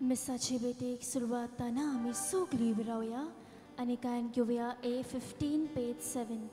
मिसाचे भेटेक सुरवात जातना आमी सगळीं उबी रावया आनी गायन घेवया A15 page 7.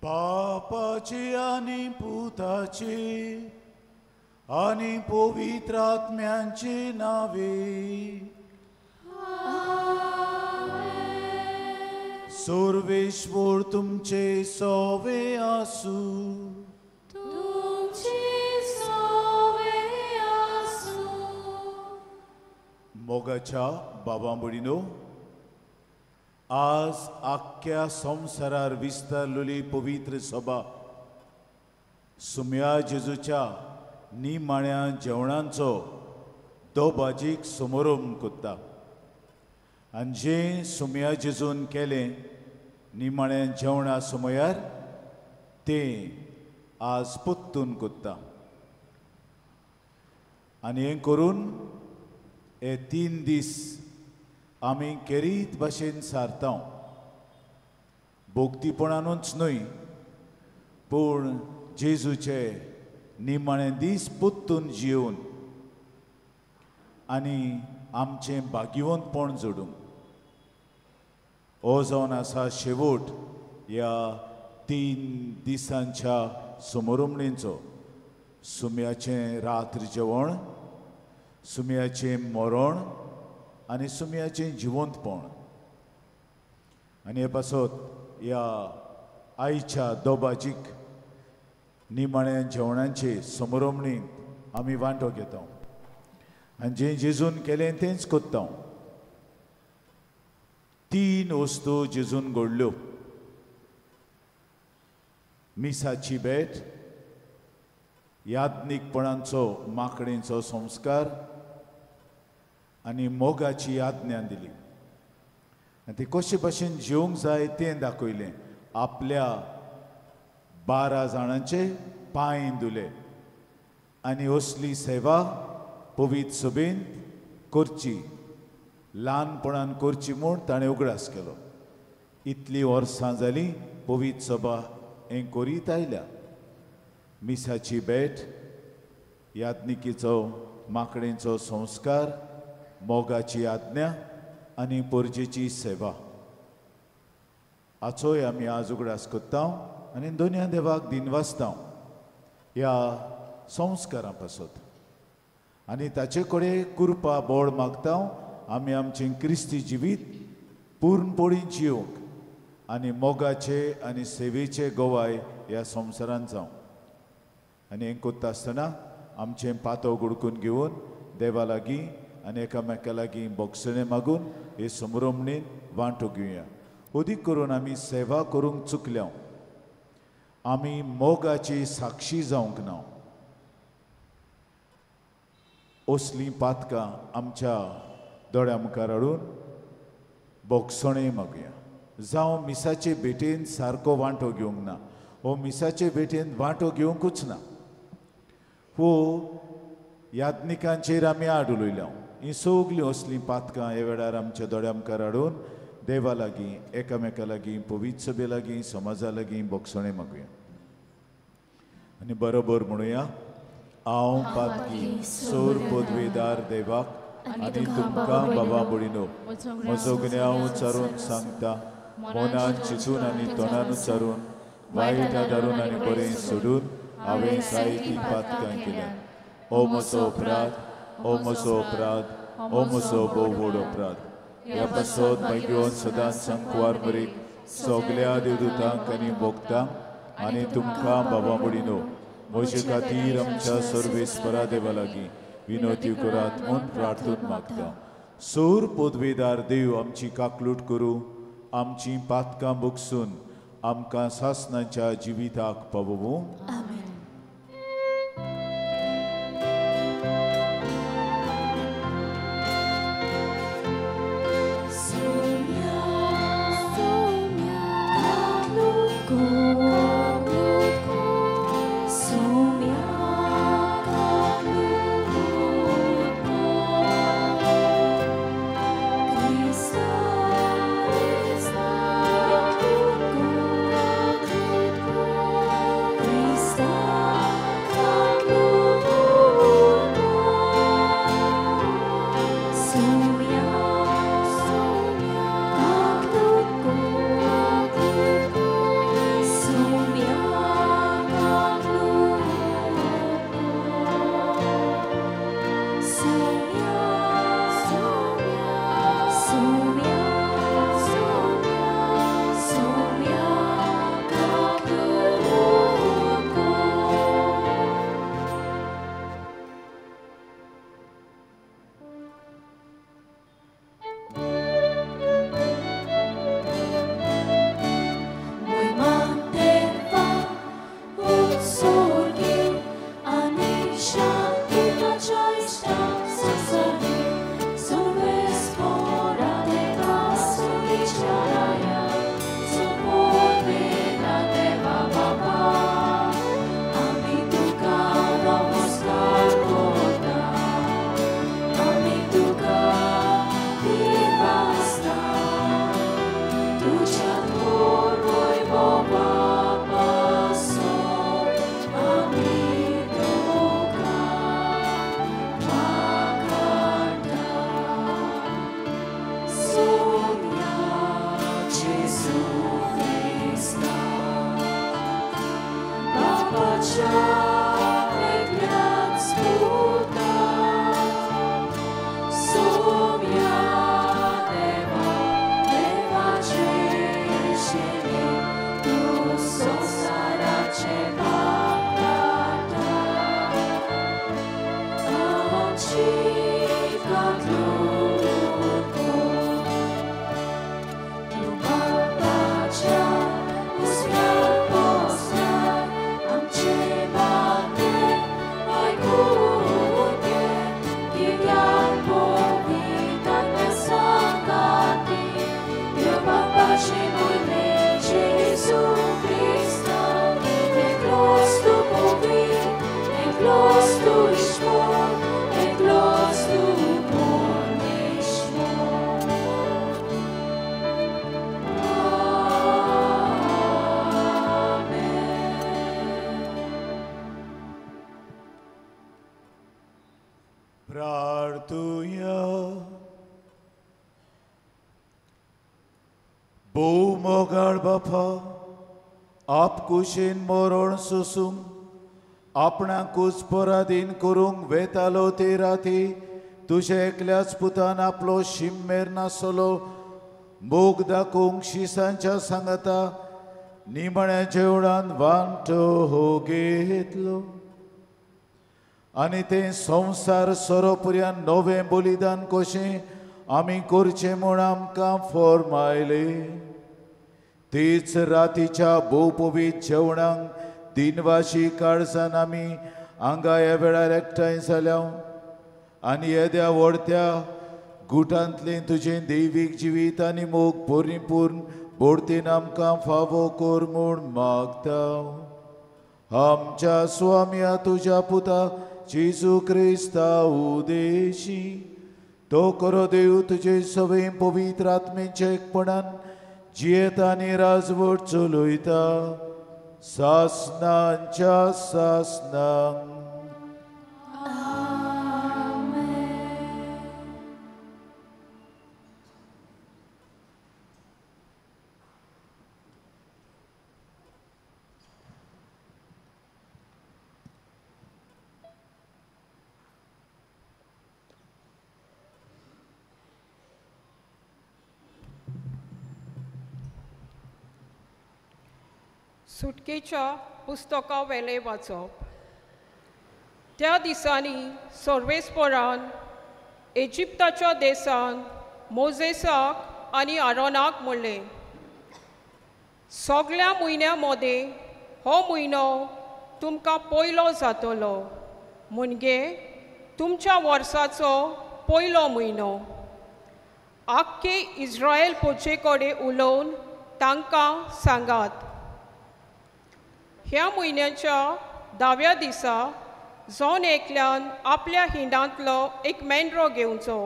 बापाची आनी पुताची आनी पवित्र आत्म्यांची नावे. सर्वेश्वर तुमचे सोवे आसू. मोगाच्या बाबा भयणीनो, आज आख्या संवसारार विस्तारलेली पवित्र सभा सुम्या जेजूच्या निमाण्या जेवणांचो दोबाजीक समारंभ करता. आनी जें सुम्या जेजून केलें निमाण्या जेवणा समयार तें आज परतून करता. आनी हें करून हे 3 दीस आमी केरीत भाशेन सारता, भोक्तीपणानूच न्हय पूण जेजूचे निमाणे दीस परतून जियोवन आनी आमचें भाग्यवंतपण जोडूंक. हो जावन आसा शेवट ह्या 3 दिसांच्या समारंभणेचो. सुम्याचें रात्र जेवण, सुम्याचें मरण आनी सुम्याचें जिवंतपण. आनी हे पासत ह्या आयच्या दोबाजीक निमाण्या जेवणांचे समारंभणींत आमी वांटो घेता आनी जें जेजून केलें तेंच करता. 3 वस्तू जेजून घडल्यो: मिसाची भेट, याज्ञिकपणांचो माकडेंचो संस्कार आनी मोगाची आज्ञा दिली. आनी ती कशे भाशेन जिवंक जाय तें दाखयलें. आपल्या 12 जाणांचे पांय धुले आनी असली सेवा पवित्र सभेंत करची, ल्हानपणान करची म्हूण ताणें उगडास केलो. इतलीं वर्सां जालीं पवित्र सभा हें करीत आयल्या. मिसाची भेट, याज्ञिकीचो माकडेंचो संस्कार, मोगाची आज्ञा आनी परजेची सेवा हाचोय आमी आज उगडास करता आनी दोनया देवाक दिनवासता ह्या संस्कारां पासत. आनी ताचे कडेन कृपा बोळ मागता आमी आमचें क्रिस्ती जिवीत पूर्णपणी जिवंक आनी मोगाचे आनी सेवेचे गवाय ह्या संवसारांत जावं. आनी हें करता आसतना आमचें पातो गुडकून घेवन देवा लागीं आनी एकामेका लागीं बोगसणें मागून हे समारंभणेंत वांटो घेवया. अदीक करून आमी सेवा करूंक चुकल्या, आमी मोगाची साक्षी जावंक ना. असलीं पातकां आमच्या दोळ्या मुखार हाडून बोगसणें मागया. जावं मिसाचे भेटेन सारको वांटो घेवंक ना, हो मिसाचे भेटेन वांटो घेवंकूच ना, हो याज्ञिकांचेर आमी आड उलयल्या. हीं सगलीं असलीं पातकां ह्या वेळार आमच्या दोळ्या मुखार हाडून देवा लागीं, एकामेका लागीं, पवित्र सभे लागीं, समाजा लागीं बोगसणें मागया. आनी बरोबर म्हणुया, हांव पातकी सोर पदवेदार देवाक आनी तुमकां बाबा भयणीनो म्हजो गुन्यांव उच्चारून सांगता, मनान चिंतून आनी तोंडान उच्चारून, वायट आदारून आनी बरें सोडून हांवें जायतीं पातकां केल्यात. ओ म्हजो अपराध, ओ म्हजो अपराध, ओ म्हजो भोव व्हड अपराध. ह्या पासत मागीर सदांच संकवार मरीक सगल्या देवदूतांक आनी भोगतांक आनी तुमकां बाबा भयणीनो म्हजे खातीर आमच्या सर्वेस्परा देवा लागीं विनवती करात म्हूण प्रार्थून मागता. सोर पदवेदार देव आमची काकलूट करूं, आमची पातकां भोगसून आमकां सासणाच्या जिविताक पावोवं. आपकुशीन मरण सोसूंक आपणाकूच पराधीन करूंक वेतालो ते राती तुज्या एकल्याच पुतान आपलो शिममेर नासलो मोग दाखोवंक शिसांच्या सांगाता निमण्या जेवणान वांटो हो घेतलो आनी तें संवसार सोरोपुऱ्यान नवें बलिदान कशें आमी करचें म्हूण आमकां फॉर्मायलें. तीच रातीच्या भोवपवीत जेवणांक दिनवाशी काळजान आमी हांगा ह्या वेळार एकठांय जाल्या आनी येद्या व्हडत्या गुटांतलें तुजें दैवीक जिवीत आनी मोग परिपूर्ण बोडतीन आमकां फावो कर म्हूण मागता. आमच्या स्वाम्या तुज्या पुता जेजू क्रिस्ता उदेशी तो करो देव तुजे सवे पवित्र आत्मेच्या एकपणान जियेता आनी राजवट चलयता सासनांच्या सासनांक. सुटकेच्या पुस्तका वेलें वाचप. त्या दिसांनी सर्वेस्परान इजिप्ताच्या देशान मोजेसाक आनी आरोनाक म्हणलें, सगळ्या म्हयन्या मदें हो म्हयनो तुमकां पयलो जातलो, म्हणजे तुमच्या वर्साचो पयलो म्हयनो. आख्खे इस्रायल पोचे कडेन उलोवन तांकां सांगात, ह्या म्हयन्याच्या 10व्या दिसा जण एकल्यान आपल्या हिंडांतलो एक मेंढरो घेवचो.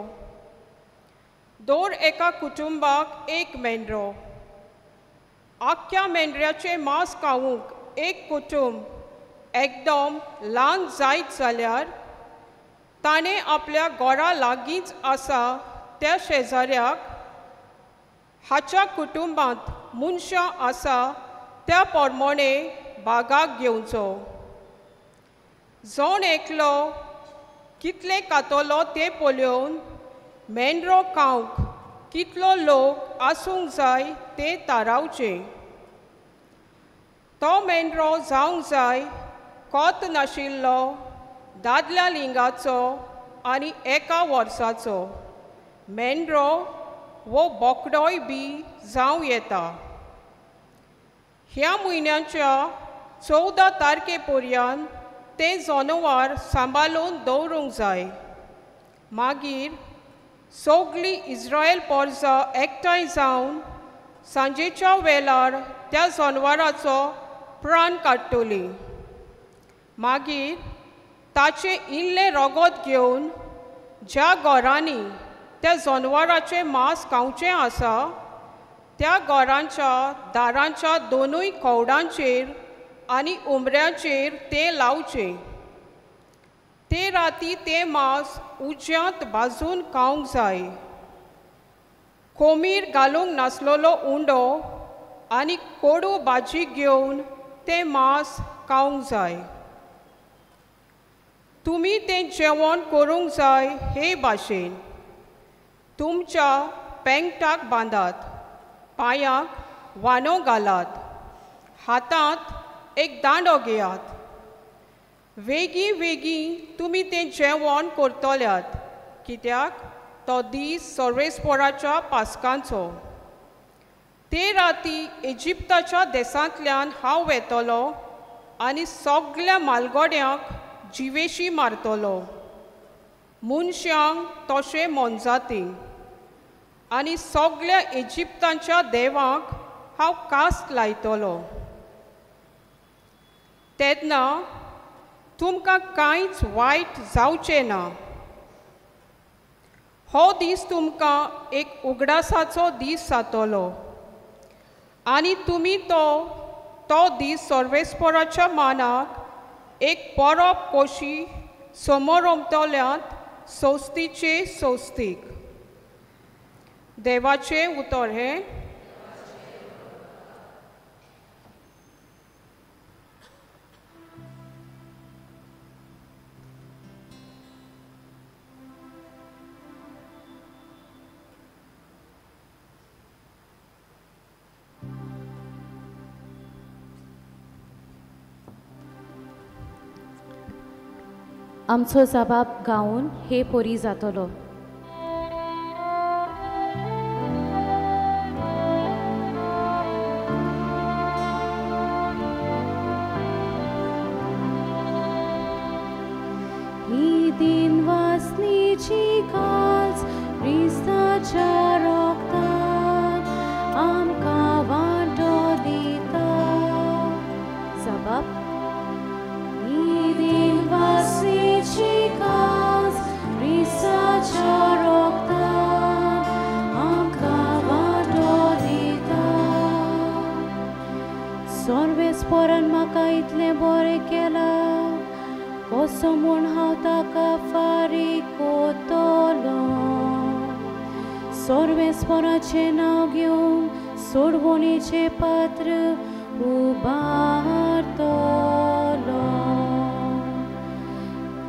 दर एका कुटुंबाक एक मेंढरो. आख्ख्या मेंढऱ्याचें मांस खावंक एक कुटुंब एकदम ल्हान जायत जाल्यार ताणें आपल्या घरा लागींच आसा त्या शेजाऱ्याक, हाच्या कुटुंबांत मनशां आसा त्या प्रमाणे बागाक घेवचो. जण एकलो कितले खातलो तें पळोवन मेंढरो खावंक कितलो लोक आसूंक जाय तें थारावचें. तो मेंढरो जावंक जाय कोत नाशिल्लो, दादल्या लिंगाचो आनी एका वर्साचो. मेंढरो वो बोकडोय बी जावं येता. ह्या म्हयन्याच्या 14 तारखे पर्यंत तें जनावर सांबाळून दवरूंक जाय. मागीर सगळीं इस्रायल पोरसां एकठांय जावन सांजेच्या वेळार त्या जनावराचो प्राण काडटली. मागीर ताचें इल्लें रगत घेवन ज्या घरांनी त्या जनावराचें मांस खावचें आसा त्या घरांच्या दारांच्या दोनूय कवडांचेर आनी उमऱ्यांचेर तें लावचें. ते राती तें मांस उज्यांत भाजून खावंक जाय. कोमीर घालूंक नासलेलो उंडो आनी कोडू भाजी घेवन तें मांस खावंक जाय. तुमी तें जेवण करूंक जाय हे भाशेन. तुमच्या पेंगटाक बांदात, पांयांक वानो घालात, हातांत एक दांडो घेयात. वेगीं वेगीं तुमी तें जेवण करतल्यात, कित्याक तो दीस सर्वेस्पराच्या पास्कांचो. ते राती इजिप्ताच्या देशांतल्यान हांव वेतलो आनी सगळ्या मालगोड्यांक जिवेशी मारतलो, मनशांक तशें मोनजातींक, आनी सगळ्या इजिप्तांच्या देवांक हांव कास्ट लायतलो. तेन्ना तुमकां कांयच वायट जावचें ना. हो दीस तुमकां एक उगडासाचो दीस जातलो आनी तुमी तो दीस सर्वेस्पराच्या मानाक एक परब कशी समोरमतल्यांत सोस्तीचे सोस्तीक. देवाचें उतर हें. आमचो जबाब गावन हे पोरी जातलो. ही दिन वासनी काज क्रिस्ताच्या रोगतान आमकां वांटो दिता. जबाब ही दिनवासनेची काज क्रिस्ताच्या रोगतान आमकां वांटो दिता. सर्वेस्परान म्हाका इतलें बरें केलां कसो म्हूण हांव ताका फारीक कोतलो. सर्वेस्पराचें नांव घेवन सोडवणेचें पात्र उबारतलो.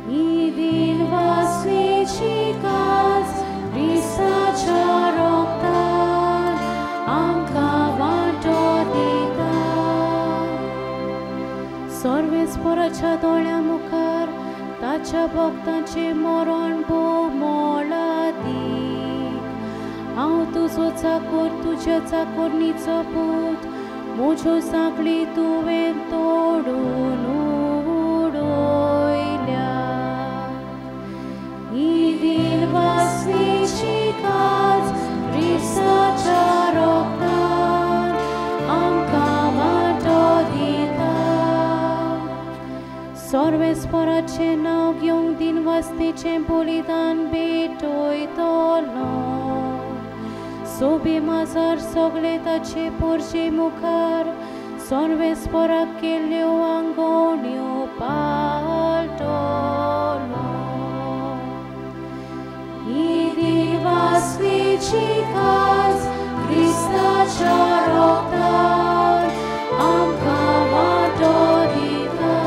ही दिनवासनेची काज क्रिस्ताच्या रोगतान आमकां वांटो दिता. सर्वेस्पराच्या दोळ्यां मुखार ताच्या भक्तांचें मरण भोव मोलादीक. हांव तुजो चाकोर तुज्या चाकोरणीचो पूत म्हज्यो सांखळी तुवें तोडून उडयल्या. ही दिनवासनेची काज क्रिस्ताच्या रोगतान आमकां वांटो दिता. सर्वेस्पराचें नांव घेवंक दिनवासनेचें बलिदान भेटयतलो. सोबे माजार सगळे ताचे पोरचे मुखार सर्वेस्पराक केल्ल्यो आंगवण्यो पाळटलो. ही दिनवासनेची काज क्रिस्ताच्या रोगतान आमकां वांटो दिता.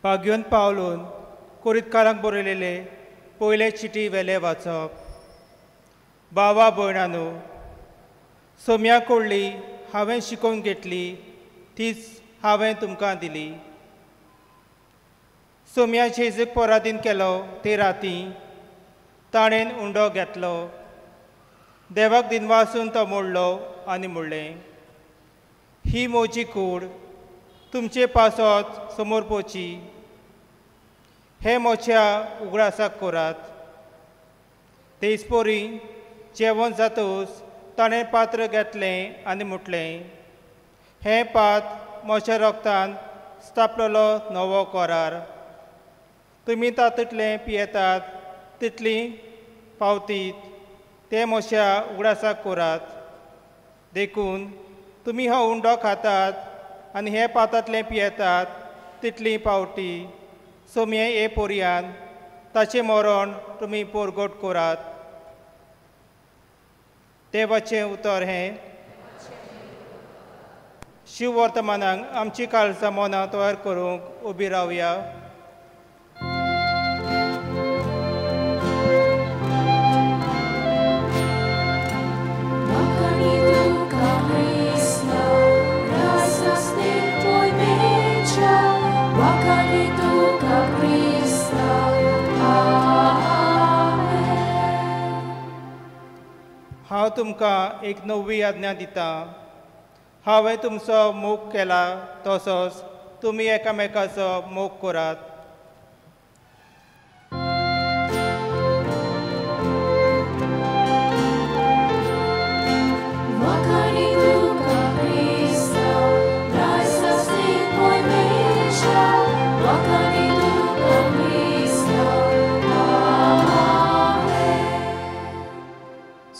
भाग्योन पावलून कोरितकारांक बरयलेले पयले चिटी वेले वाचप. बाबा भयणानो, सोम्या कडली हांवें शिकोवन घेतली तीच हांवें तुमकां दिली. सोम्या जेजूक पराधीन केलो ते राती ताणें उंडो घेतलो, देवाक दिनवासून तो मोडलो आनी म्हणलें, ही म्हजी कूड तुमचे पासत समोर पोची, हे म्हज्या उगडासाक करात. तेचपरी जेवण जातूच ताणें पात्र घेतलें आनी म्हटलें, हें पात्र म्हज्या रोगतान स्थापलेलो नवो करार. तुमी तातूंतलें पियेतात तितली पावतीत तें म्हज्या उगडासाक करात. देखून तुमी हो उंडो खातात आनी हे पातांतलें पियेतात तितली पावटी सोमये ए पोरयान ताचें मरण तुमी पोरगोट करात. देवाचें उतर हें. शिववर्तमानाक आमची काळजां मनां तयार करूंक उबी रावया. हांव तुमकां एक नवी आज्ञा दितां, हांवें तुमचो मोग केला तसोच तुमी एकामेकाचो मोग करात.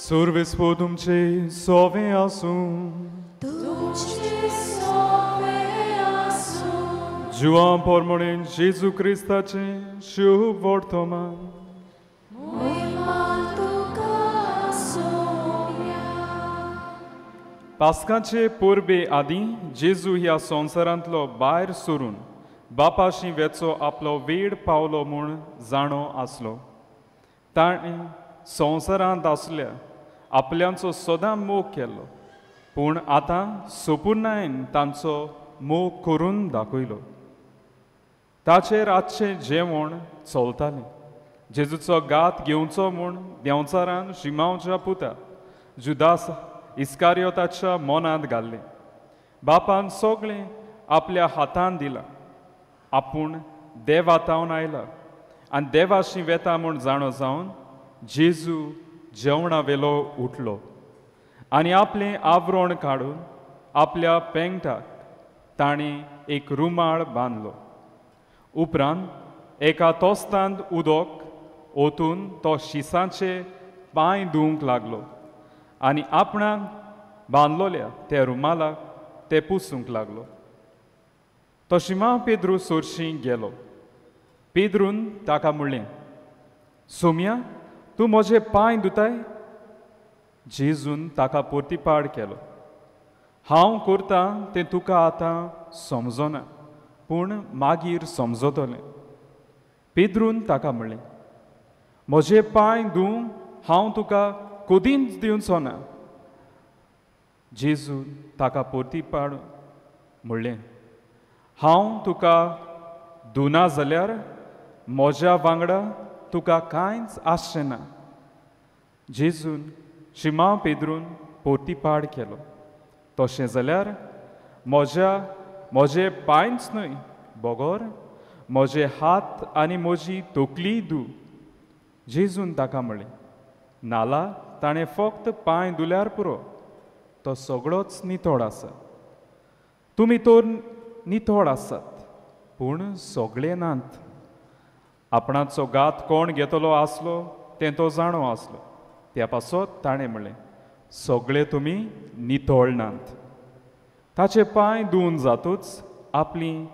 सर्वेस्पर तुमचे सोवे आसूं. जुवां पोरमोणेन जेजू क्रिस्ताचें शुभ वर्तमान. पास्काचे परबे आदीं जेजू ह्या संवसारांतलो भायर सरून बापाशी वेचो आपलो वेळ पावलो म्हूण जाणो आसलो. ताणें संवसारांत आसल्या आपल्यांचो सदां मोग केलो, पूण आतां सोपुर्णायेन तांचो मोग करून दाखयलो. ताचेर रातचें जेवण चलतालें. जेजूचो घात घेवचो म्हूण देंवचारान शिमांवच्या पुता जुदास इस्कारियोताच्या मनांत घाल्लें. बापान सगळें आपल्या हातान दिलां. आपूण देवा तावन आयला आनी देवाशी वेता म्हूण जाणो जावन जेजू जेवणा वेलो उठलो आनी आपलें आवरण काडून आपल्या पेंगटाक ताणें एक रुमाळ बांदलो. उपरांत एका तोस्तांत उदक ओतून तो शिसांचे पांय धुवंक लागलो आनी आपणाक बांदलोल्या त्या रुमालाक ते पुसूंक लागलो. तो शिमा पेद्रू सोरशी गेलो. पेद्रून ताका म्हणलें, सोम्या, तूं म्हजे पांय धुताय? जेजून ताका पोर्तिपाड केलो, हांव करतां तें तुका आतां समजना, पूण मागीर समजतलें. पेद्रून ताका म्हणलें, म्हजे पांय धुवंक हांव तुका कदींच दिवचो ना. जेजून ताका पोर्तिपाड म्हणलें, हांव तुका धुना जाल्यार म्हज्या वांगडा तुका कांयच आसचें ना. जेजून शिमा पेद्रून पोर्तिपाड केलो, तशें जाल्यार म्हजे पांयच न्हय बगर म्हजे हात आनी म्हजी तकलीय धू. जेजून ताका म्हणलें, नाला ताणें फक्त पांय धुल्यार पुरो, तो सगळोच नितळ आसा. तुमी तर नितळ आसात, पूण सगळे नात. आपणाचो घात कोण घेतलो आसलो तें तो जाणो आसलो. त्या पासत ताणें म्हणलें, सगळे तुमी नितळ नात. ताचे पांय धुवन जातूच आपलीं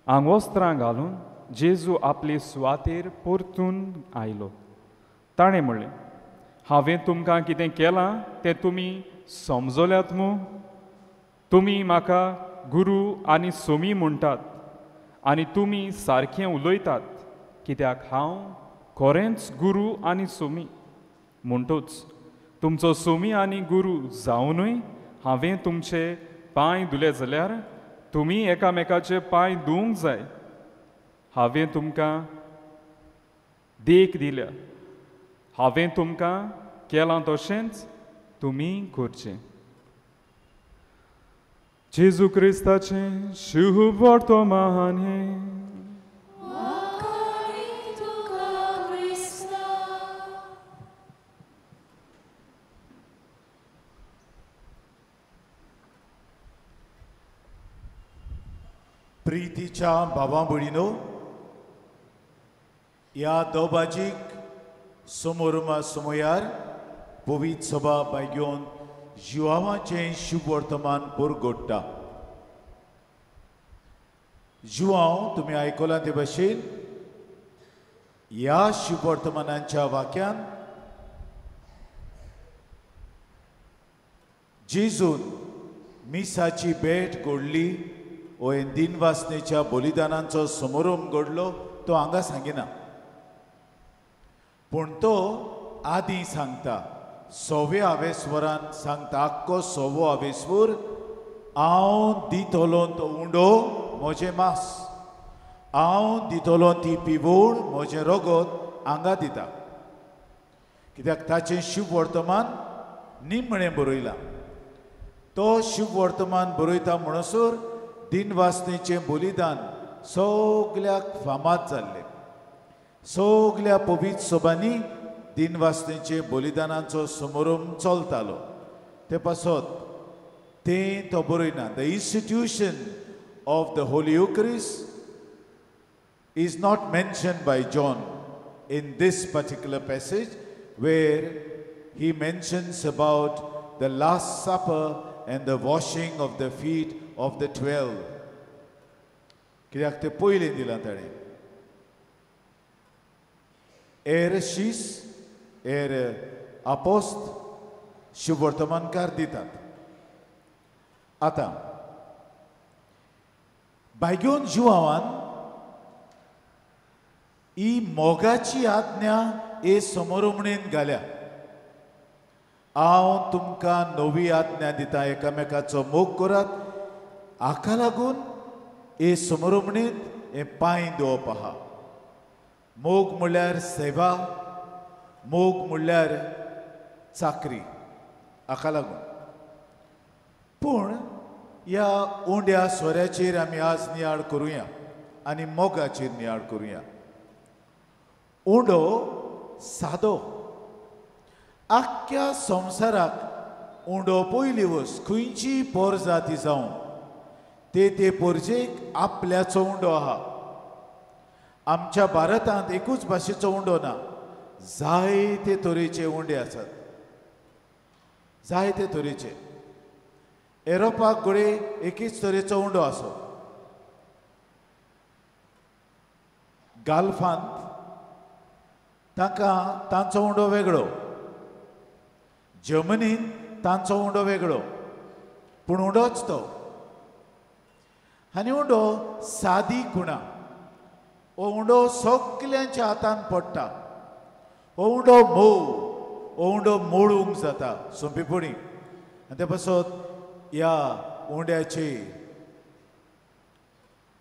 आंगवस्त्रां घालून जेजू आपले सुवातेर परतून आयलो. ताणें म्हणलें, हांवें तुमकां कितें केलां तें तुमी समजल्यात मू? तुमी म्हाका गुरू आनी सोमी म्हणटात आनी तुमी सारकें उलयतात, कित्याक हांव खरेंच गुरू आनी सोमी. म्हणटूच तुमचो सोमी आनी गुरू जावनूय हांवें तुमचे पांय धुले जाल्यार तुमी एकामेकाचे पांय धुवंक जाय. हांवें तुमकां देख दिल्या, हांवें तुमकां केलां तशेंच तुमी करचें. जेजू क्रिस्ताचें शुभ वर्तमान हें. प्रितीच्या भावा भयणीनो, ह्या दोबाजीक समोरमा समयार पवित्र सभा बायगेवन जुवांवाचें शुभ वर्तमान पुरगोडटा. जुवांव तुमी आयकलां ते भशेन ह्या शुभ वर्तमानाच्या वाक्यान जेजून मिसाची भेट घडली ओ दिनवासनेच्या बलिदानांचो समारंभ घडलो तो हांगा सांगिना, पूण तो आदी सांगता. सव्या आवेस्वरान सांगता, आख्खो सवो आवेस्वर हांव दितलो तो उंडो म्हजें मांस, हांव दितलो ती पिवोण म्हजें रगत हांगा दिता. कित्याक ताचें शुभ वर्तमान निमणें बरयलां. तो शुभ वर्तमान बरयता म्हणसर दिनवासनेचें बलिदान सगल्याक फामाद जाल्लें. सगल्या पवित्र सभांनी दिनवासनेचे बलिदानाचो समारंभ चलतालो. ते पासत तें तो बरयना. The institution of the Holy Eucharist is not mentioned by John in this particular passage where he mentions about the Last Supper and the washing of the feet of the 12. कित्याक तें पयलें दिलां ताणें. एर शीस air आपोस्त शुभवर्तमानकार दितात. आतां बायगेवन जुवावान ही मोगाची आज्ञा हे समोरमणेन घाल्या. हांव तुमकां नवी आज्ञा दिता, एकामेकाचो मोग करात. हाका लागून हे समरमणींत हें पांय दवरप आहा. मोग म्हणल्यार सेवा, मोग म्हणल्यार चाकरी, हाका लागून. पूण ह्या उंड्या सोऱ्याचेर आमी आज नियाळ करुया आनी मोगाचेर नियाळ करुया. उंडो सादो, आख्ख्या संवसाराक उंडो पयली वस्त खंयची पोरजाती जावं ते ते पोरजेक आपल्याचो उंडो आहा. आमच्या भारतांत एकूच भाशेचो उंडो ना, जायते तरेचे उंडे आसात, जायते तरेचे. एरोपाक घडये एकेच तरेचो उंडो आसो. गाल्फांत तांकां तांचो उंडो वेगळो, जर्मनीन तांचो उंडो वेगळो, पूण उंडोच तो. आनी उंडो सादी खुणा, हो उंडो सगल्यांच्या हातान पडटा, हो उंडो मोव, हो उंडो मोडूंक जाता सोंपेपणी. आनी ते पासत ह्या उंड्याचे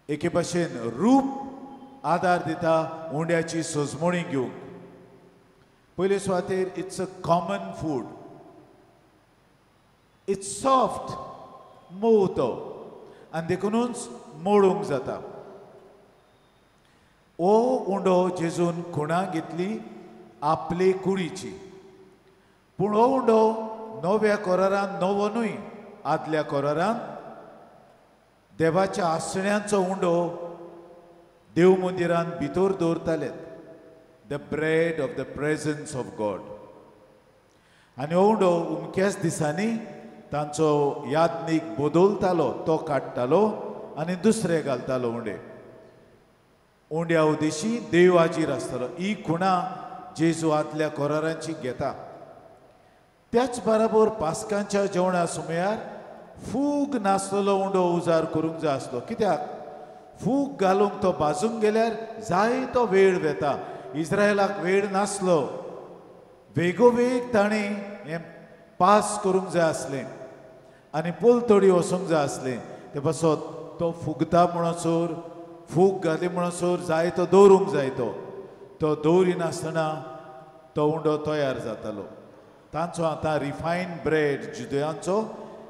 एके भाशेन रूप आदार दिता उंड्याची सजमणी घेवंक. पयले सुवातेर it's a common food, it's soft, मोव तो, आनी देखुनूच मोडूंक जाता. हो उंडो जेजून खुणा घेतली आपले कुडीची. पूण हो उंडो नव्या कोरारान नवो न्हय, आदल्या कोरारान देवाच्या आसण्यांचो उंडो देव मंदिरान भितर दवरताले, the bread of the presence of God. आनी हो उंडो उमक्याच दिसांनी तांचो यादनीक बदलतालो, तो काडटालो आनी दुसरे घालतालो उंडे. उंड्या उदेशी देव हाजीर आसतालो. ही खुणा जेजू आदल्या कोरारांची घेता. त्याच बराबर पास्कांच्या जेवणा सुमयार फूग नासलेलो उंडो उजार करूंक जाय आसलो. कित्याक? फूग घालूंक तो भाजूंक गेल्यार जाय तो वेळ वेता. इस्रायलाक वेळ नासलो, वेगोवेग ताणें हें पास करूंक जाय आसलें आनी पलतडी वचूंक जाय आसलें. ते पासत तो फुगता म्हणसर, फूग घाली म्हणसर जाय तो दवरूंक जाय, तो तो दवरिनासतना तो उंडो तयार जातालो. तांचो आतां रिफायन्ड ब्रेड जुदयांचो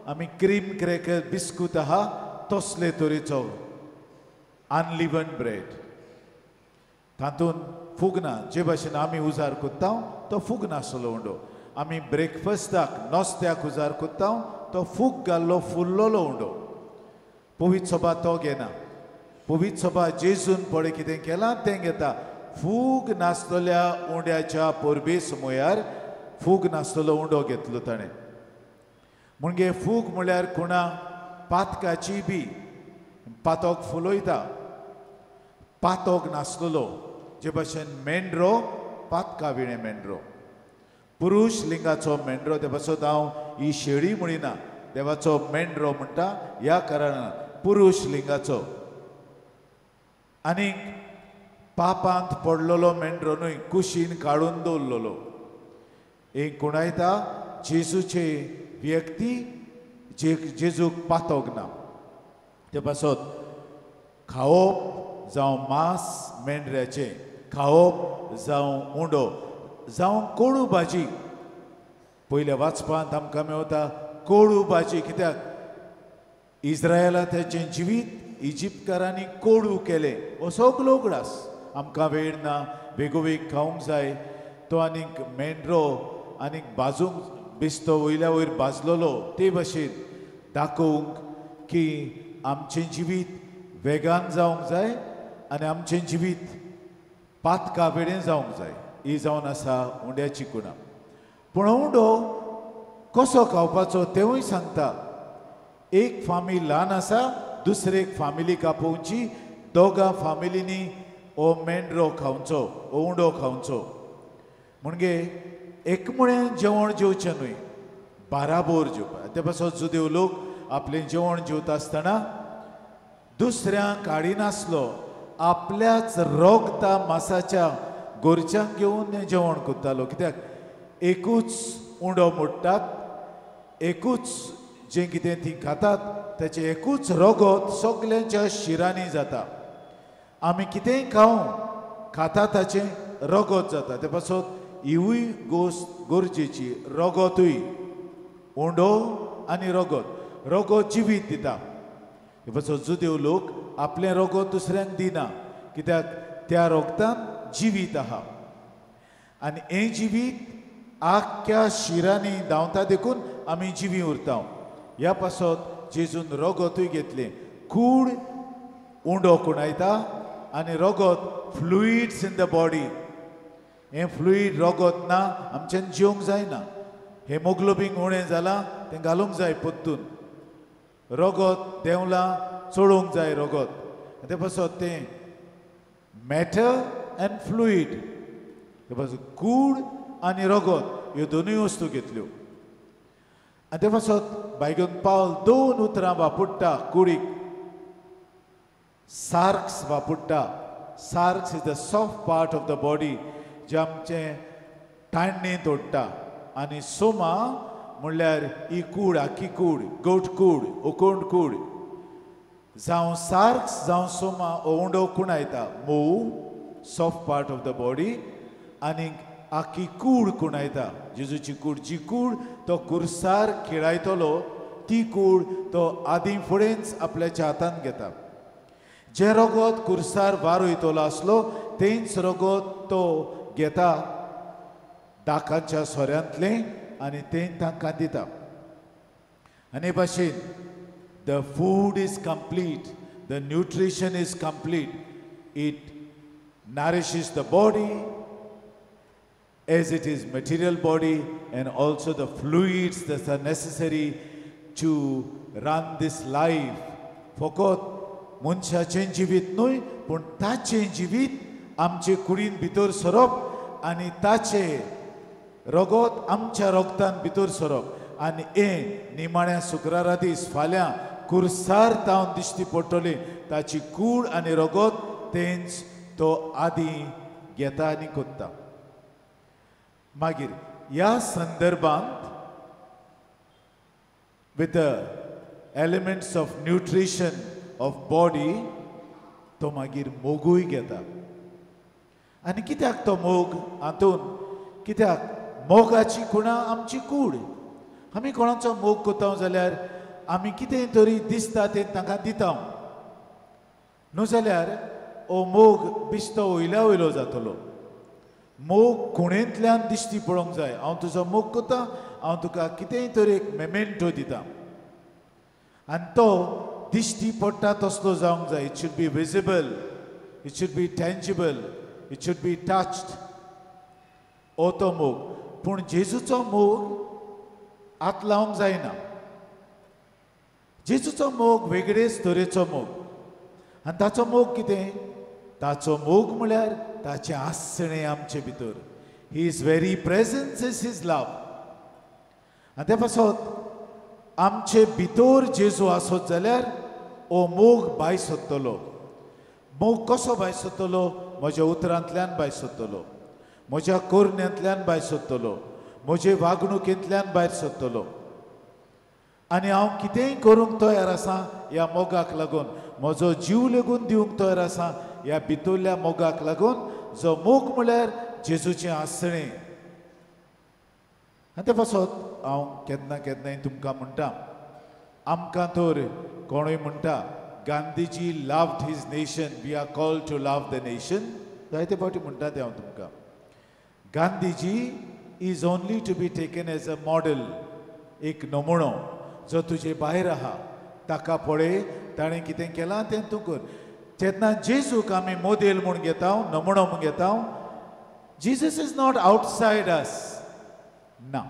आमी क्रीम क्रॅकर बिस्कूत आहा तसले तरेचो अनलिवन ब्रेड, तातूंत फुगना. जे भाशेन आमी उजार कोत्ता तो फूग नासलो उंडो. आमी ब्रेकफास्टाक नस्त्याक उजार कोत्ता तो फूग घाल्लो फुल्लोलो उंडो. पवित्र सभा तो घेना. पवित्र सभा जेजून पळय कितें केलां तें घेता. फूग नासलेल्या उंड्याच्या परबे समयार फूग नासलेलो उंडो घेतलो ताणें. म्हणजे फूग म्हळ्यार खुणा पातकाची बी, पातक फुलयता, पातक नासलेलो. जे भाशेन मेंढरो पातका विणें मेंढरो, पुरुश लिंगाचो मेंढरो, ते पासत हांव ही शेळी म्हणिना, देवाचो मेंढरो म्हणटा ह्या कारणान पुरुश लिंगाचो. आनीक पापांत पडलेलो मेंढरो न्हय, कुशीन काडून दवरलेलो. एक खुणायता जेजूचे व्यक्ती जेजूक पातक ना. ते पासत खावप जावं मांस मेंढऱ्याचें, खावप जावं उंडो, जावं कोडू भाजी. पयल्या वाचपांत आमकां मेवता कोडू भाजी. कित्याक? इस्रायला तेचें जिवीत इजिप्तकारांनी कोडू केलें. हो सगलो उगडास आमकां वेळ ना, बेगोबेग खावंक जाय. तो आनीक मेंढरो आनीक भाजूंक बेस्तो वयल्या वयर भाजलेलो ते भाशेन दाखोवंक की आमचें जिवीत वेगान जावंक जाय आनी आमचें जिवीत पातका वेळें जावंक जाय. ही जावन आसा उंड्याची खुणा. पूण उंडो कसो खावपाचो तेवूय सांगता. एक फामील ल्हान आसा, दुसरे एक फामिलीक आपोवची, दोगां फामिलींनी हो मेंढरो खावचो, हो उंडो खावचो. म्हणजे एकमुळें जेवण जेवचें न्हय, बाराबोर जेवपा. ते पासत जुदेव लोक आपलें जेवण जेवता आसतना दुसऱ्यांक काडिनासलो, आपल्याच रोगता मासाच्या गोरच्यांक घेवन जेवण करतालो. कित्याक? एकूच उंडो मोडटात, एकूच जें कितें ती खातात ताचें एकूच रगत सगल्यांच्या शिरांनी जाता. आमी कितेंय खावं खाता ताचें रगत जाता. ते पासत हिवूय गोश्ट गरजेची, रगतूय, उंडो आनी रगत. रगत जिवीत दिता. ते पासत जुदेव लोक आपलें रगत दुसऱ्यांक दिना, कित्याक त्या रगतान जिवीत आहा आनी हें जिवीत आख्ख्या शिरांनी धांवता, देखून आमी जिवी उरता. ह्या पासत जेजून रगतूय घेतलें. कूड उंडो कुणायता आनी रगत फ्लुइड्स इन the body. हें फ्लुइड रगत ना आमच्यान जिवंक जायना. हेमोग्लोबीन उणें जालां तें घालूंक जाय परतून, रगत देंवलां चडोवंक जाय रगत. ते पासत तें मॅटर एंड फ्लुइड, ते पासत कूड आनी रगत ह्यो दोनूय वस्तू घेतल्यो. आनी ते पासत बायगून पावल दोन उतरां वापरता कुडीक, सार्क्स वापरता. Sarx is the soft part of the body जें आमचें टाणणें तोडटा. आनी सोमा म्हणल्यार ही कूड, आखी कूड, गोट कूड, ओकोंड कूड. जावं सार्क्स जावं सोमा हो उंडो कुणायता, मोव soft part of the body, आनी आखी कूड कुणायता. जेजूची कूड, जी कूड तो कुर्सार खेळायतलो ती कूड तो आदीं फुडेंच आपल्याच्या हातान घेता. जें रगत कुर्सार वारयतलो आसलो तेंच रगत तो घेता दाकाच्या सोऱ्यांतलें आनी तें तांकां दिता. आनी भाशेन the food is complete, the nutrition is complete, it nourishes the body as it is material body and also the fluids that are necessary to run this life. फकत मनशाचें जिवीत न्हय पूण ताचें जिवीत आमचे कुडीन भितर सरप आनी ताचें रगत आमच्या रगतान भितर सरप. आनी हें निमाण्या शुक्रारा दीस फाल्यां कुर्सार तावन दिश्टी पडटली ताची कूड आनी रगत तेंच तो आदीं घेता आनी कोत्ता. मागीर ह्या संदर्भांत with the elements of nutrition of body तो मागीर मोगूय घेता. आनी कित्याक तो मोग हातून, कित्याक मोगाची खुणा आमची कूड. आमी कोणाचो मोग करता जाल्यार आमी कितें तरी दिसता तें तांकां दिता, न्हू जाल्यार हो मोग बिस्तो वयल्या वयलो जातलो. मोग खुणेंतल्यान दिश्टी पडोवंक जाय. हांव तुजो मोग करता, हांव तुका कितेंय तरी एक मेमेंटो दिता आनी तो दिश्टी पडटा तसलो जावंक जाय. It should be visible, it should be tangible, it should be touched. हो तो मोग. पूण जेजूचो मोग हात लावंक जायना. जेजूचो मोग वेगळेच तरेचो मोग. आनी ताचो मोग कितें? ताचो मोग म्हळ्यार ताचें आसणें आमचे भितर. His very presence is his love. आनी ते पासत आमचे भितर जेजू आसत जाल्यार हो मोग भायर सोदतलो. मोग कसो भायर सोदतलो? म्हज्या उतरांतल्यान भायर सोदतलो, म्हज्या कोरण्यांतल्यान भायर सोदतलो, म्हजे वागणुकेंतल्यान भायर सोदतलो. आनी हांव कितेंय करूंक तयार आसा ह्या मोगाक लागून, म्हजो जीव लेगून दिवंक तयार आसा ह्या भितरल्या मोगाक लागून, जो मोग म्हळ्यार जेजूचें आसणें. आनी ते पासत हांव केन्ना केन्नाय तुमकां म्हणटा, आमकां तर कोणूय म्हणटा Gandhiji loved his nation, we are called to love the nation. जायते फावटी म्हणटा तें हांव तुमकां. Gandhiji is only to be taken as a model, एक नमुणो जो तुजे भायर आहा ताका पळय ताणें कितें केलां तें तूं कर. जेन्ना जेजूक आमी मोदेल म्हूण घेता, नमुणो म्हूण घेता, Jesus is not outside us. ना,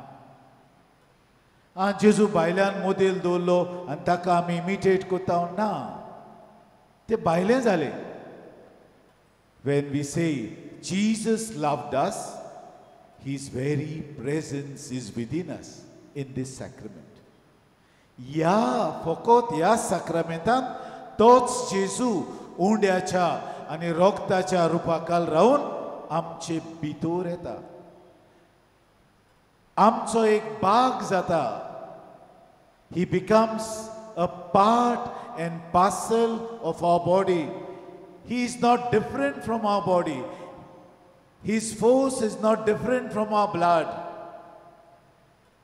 आं जेजू भायल्यान मोदेल दवरलो आनी ताका आमी इमिटेट करता, ना, ते भायलें जालें. When we say Jesus loved us, his very presence is within us in this sacrament. ह्या फकत ह्या साक्रामेंतान तोच जेजू उंड्याच्या आनी रगताच्या रुपाकाल रावन आमचे भितर येता, आमचो एक भाग जाता. He becomes a part and parcel of our body. He is not different from our body. His force is not different from our blood.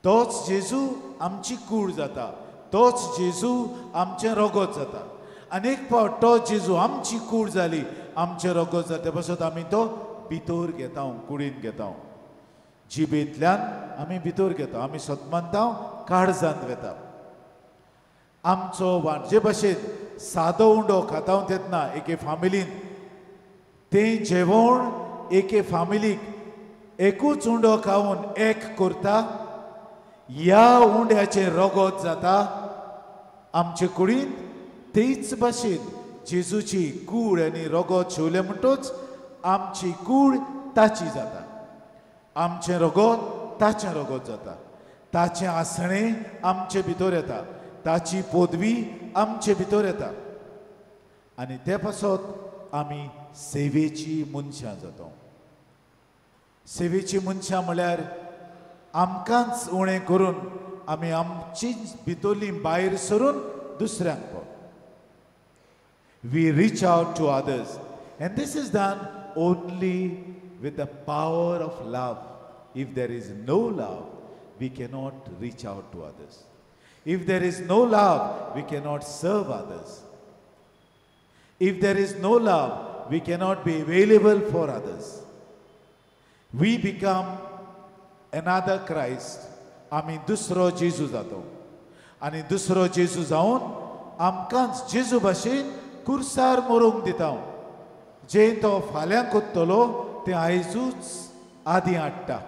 तोच जेजू आमची कूड जाता, तोच जेजू आमचें रगत जाता. आनी एक फावट तो जेजू आमची कूड जाली, आमचें रगत जाता, पासत आमी तो भितर घेता, कुडीन घेता. जिबेंतल्यान आमी भितर घेता, आमी सतमानता, काळजांत वेता. आमचो वांट जे भाशेन सादो उंडो खाता तेन्ना एके फामिलीन तें जेवण एके फामिलीक एकूच उंडो खावन एक करता, ह्या उंड्याचें रगत जाता आमचे कुडींत. तेच भाशेन जेजूची कूड आनी रगत शिवलें म्हणटच आमची कूड ताची जाता, आमचें रगत ताचें रगत जाता, ताचें आसणें आमचे भितर येता, ताची पदवी आमचे भितर येता. आनी ते पासत आमी सेवेची मनशां जाता. सेवेची मनशां म्हळ्यार आमकांच उणें करून आमी आमचीच भितरली भायर सरून दुसऱ्यांक पावता. We reach out to others, and this is done only with the power of love. If there is no love, we cannot reach out to others. If there is no love, we cannot serve others. If there is no love, we cannot be available for others. We become another Christ. आमी दुसरो जेजू जातो आनी दुसरो जेजू जावन आमकांच जेजू भाशेन कुर्सार मरूंक दिता. जें तो फाल्यां कोत्तलो तें आयजूच आदीं हाडटा.